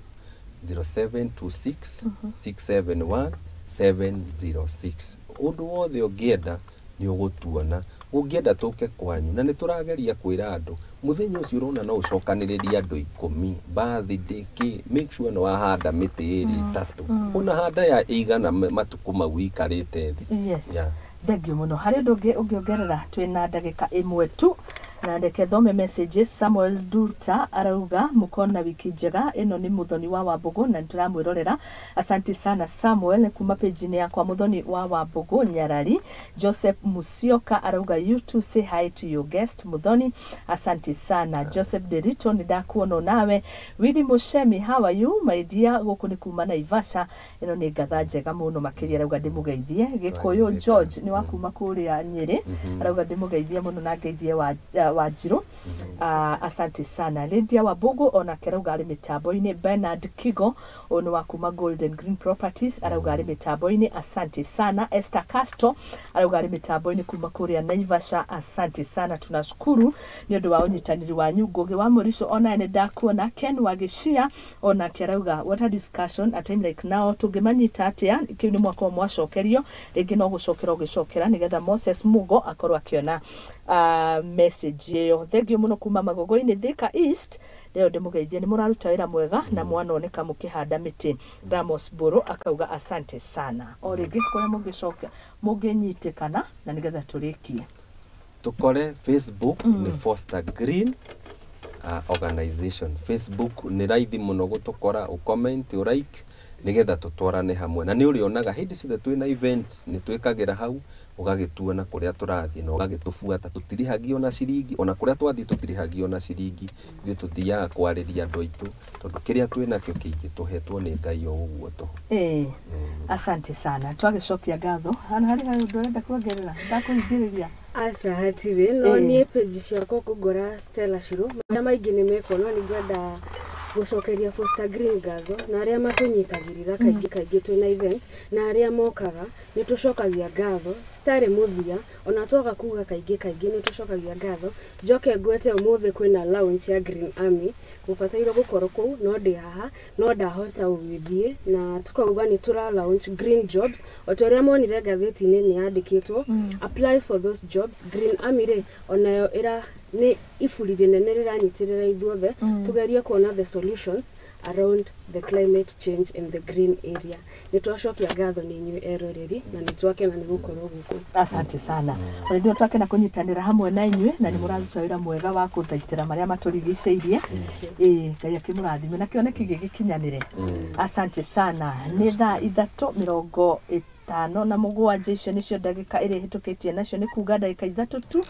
0726 671 706. Ũndũ wothe ũngĩenda nĩ ũgũtuona. Ũngĩenda tũke kwanyu, na nĩ tũrageria kwĩra andũ mũthenya ũcio ũrona no ũcokanĩrĩrie andũ 10, birthday kĩ, make sure nĩ wahanda mĩtĩ ĩrĩ, ĩtatũ, ũnahanda ya ĩigana matukũ mau ũikarĩte thĩ. Yes. Yeah. Thank you mũno. Harĩ ũndũ ũngĩ ũngĩongerera? Twĩna ndagĩka 1 tu, na reke thome messages. Samuel Duta arauga mũkona wiki njega, ĩno nĩ Mũthoni wa Wambũgũ na nĩtũramwĩrorera. Asante sana Samuel, kuma page-inĩ yakwa Mũthoni wa Wambũgũ Nyarari. Joseph Musioka arauga, "You too, say hi to your guest Muthoni." Asante sana Joseph Derito, nĩ ndakuona nawe. Willy Mushemi, "How are you, my dear?" Gũkũ nĩ kuma Naivasha. Ĩno nĩ ngatha njega mũno makĩria. Arauga ndĩmũgeithie. Gĩkũyũ George nĩ wa kuma kũrĩa Nyĩrĩ, arauga ndĩmũgeithie mũno na ngeithie wa Wanjirũ. Asante sana. Lydia Wambugu onake arauga arĩ mĩtambo-inĩ. Bernard Kigo, ũyũ nĩ wa kuma Golden Green Properties, arauga arĩ mĩtambo-inĩ. Asante sana. Esther Castro arauga arĩ mĩtambo-inĩ kuma kũrĩa Naivasha. Asante sana, tunashukuru nĩ ũndũ wa ũnyitanĩri wanyu. Ngũgĩ wa Mũrico onaye nĩ ndakuona. Ken Wagĩcia onake arauga, "What a discussion, a time like now." Tũngĩmanyita atĩa? Kĩu nĩ mwaka ũmwe mwacokerio rĩngĩ, no gũcokera ũgĩcokera nĩgetha Moses Mugo akorwo akĩona message ĩyo. Thank you mũno. Kuma Magogo-inĩ, Thika East, leo ndĩmũgeithie, nĩ mũraruta wĩra mwega na mwanoneka mũkĩhanda mĩtĩ. Ramos Boro akauga asante sana. O rĩngĩ kũrĩa mũngĩcoka mũngĩnyitĩkana na nĩgetha tũrĩkie. Tũkore Facebook nĩ Foster Green Organization. Facebook nĩ raithi mũno gũtũkora, ũcomment, ũlike, nĩgetha tũtwarane hamwe, na nĩ ũrĩonaga hĩndĩ ciothe twĩna event nĩ twĩkagĩra hau, ũgagĩtuona kũrĩa tũrathiĩ na ũgagĩtũbuata. Tũtirĩhagio na ciringi, ona kũrĩa twathiĩ tũtirĩhagio na ciringi. Ithuĩ tũthiaga kwarĩria andũ aitũ, tondũ kĩrĩa twĩnakĩo kĩingĩ tũhetwo nĩ Ngai o ũguo tũhũ. Ĩĩ, asante sana. Twagĩcokia ngatho. Hana harĩ harĩ ũndũ ũrenda kuongerera? Ndakũhingĩrĩria. Aca, hatirĩ, no niĩ page ciakwa kũngora Stella Shiro, marĩa maingĩ nĩ mekwo, no nĩ ngwenda gũcokeria Foster Green ngatho na arĩa matũnyitagĩrĩra kaingĩ kaingĩ twĩna event na arĩa mokaga. Nĩ tũcokagia ngatho citarĩ mũthia, ona twaga kuga kaingĩ kaingĩ nĩ tũcokagia ngatho. Njoke ngwete ũmũthĩ kwĩna launch ya Green Army, mũbatairwo gũkorwo kũu, no ndĩ haha, no ndahota gũgĩthiĩ, na tukauga nĩ tũra launch green jobs o ta ũrĩa monire ngathĩti-inĩ nĩ yandĩkĩtwo, apply for those jobs. Green Army rĩ, onayo ĩra nĩ iburi rĩnene rĩranyitĩrĩra ithuothe tũgerie kuona the solutions around the climate change in the green area. Nĩ twacokia ngatho nĩ inyuĩ eroreri, na nĩ twakena nĩ gũkorwo gũkũ. Asante sana. Ona ithuĩ twakena kũnyitanĩra hamwe na inyuĩ, na nĩ mũraruta wĩra mwega wa kũthaitĩra marĩa matũrigicĩirie. Ĩĩ, Ngai akĩmũrathime na kĩoneki gĩgĩkinyanĩre. Asante sana. Nĩ thaa 3:30. 57 icio nĩcio ndagĩka ĩrĩa ĩhĩtũkĩtie, nacio nĩ kuga ndagĩka 3 tu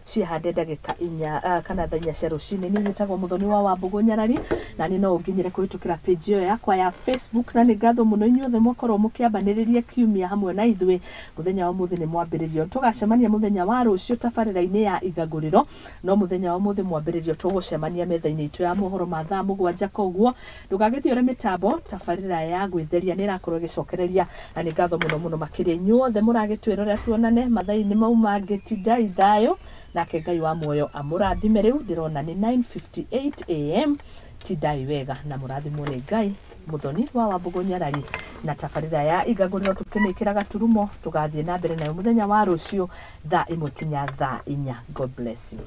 ciĩhande ndagĩka 4 kana thaa 4 cia rũcinĩ. Niĩ njĩtagwo Mũthoni wa Wambũgũ Nyarari, na niĩ no ũnginyĩre kũhĩtũkĩra page ĩyo yakwa ya Facebook. Na nĩ ngatho mũno inyuothe mwakorwo mũkĩambanĩrĩria kiumia hamwe na ithuĩ. Mũthenya wa ũmũthĩ nĩ mwambĩrĩrio, tũgacemania mũthenya wa rũciũ tabarĩra-inĩ ya Igagũrĩro, no mũthenya wa ũmũthĩ mwambĩrĩrio tũgũcemania metha-inĩ itũ ya mohoro ma thaa 7. Koguo ndũgagĩthiĩ ũre mĩtambo, tabarĩra ya gwĩtheria nĩ ĩrakorwo ĩgĩcokereria, na nĩ ngatho mũno mũno makĩria inyuothe mũragĩtwĩrorera. Tuonane mathaa-inĩ mau mangĩ, tindai thayũ, nake Ngai wa muoyo amũrathime. Rĩu ndĩrona nĩ 9:58 am. Tindai wega na mũrathimwo nĩ Ngai. Mũthoni wa Wambũgũ Nyarari na tabarĩra ya Igagũrĩro tũkĩmĩkĩra gaturumo, tũgathiĩ na mbere nayo mũthenya wa rũciũ thaa 1 kinya thaa 4. God bless you.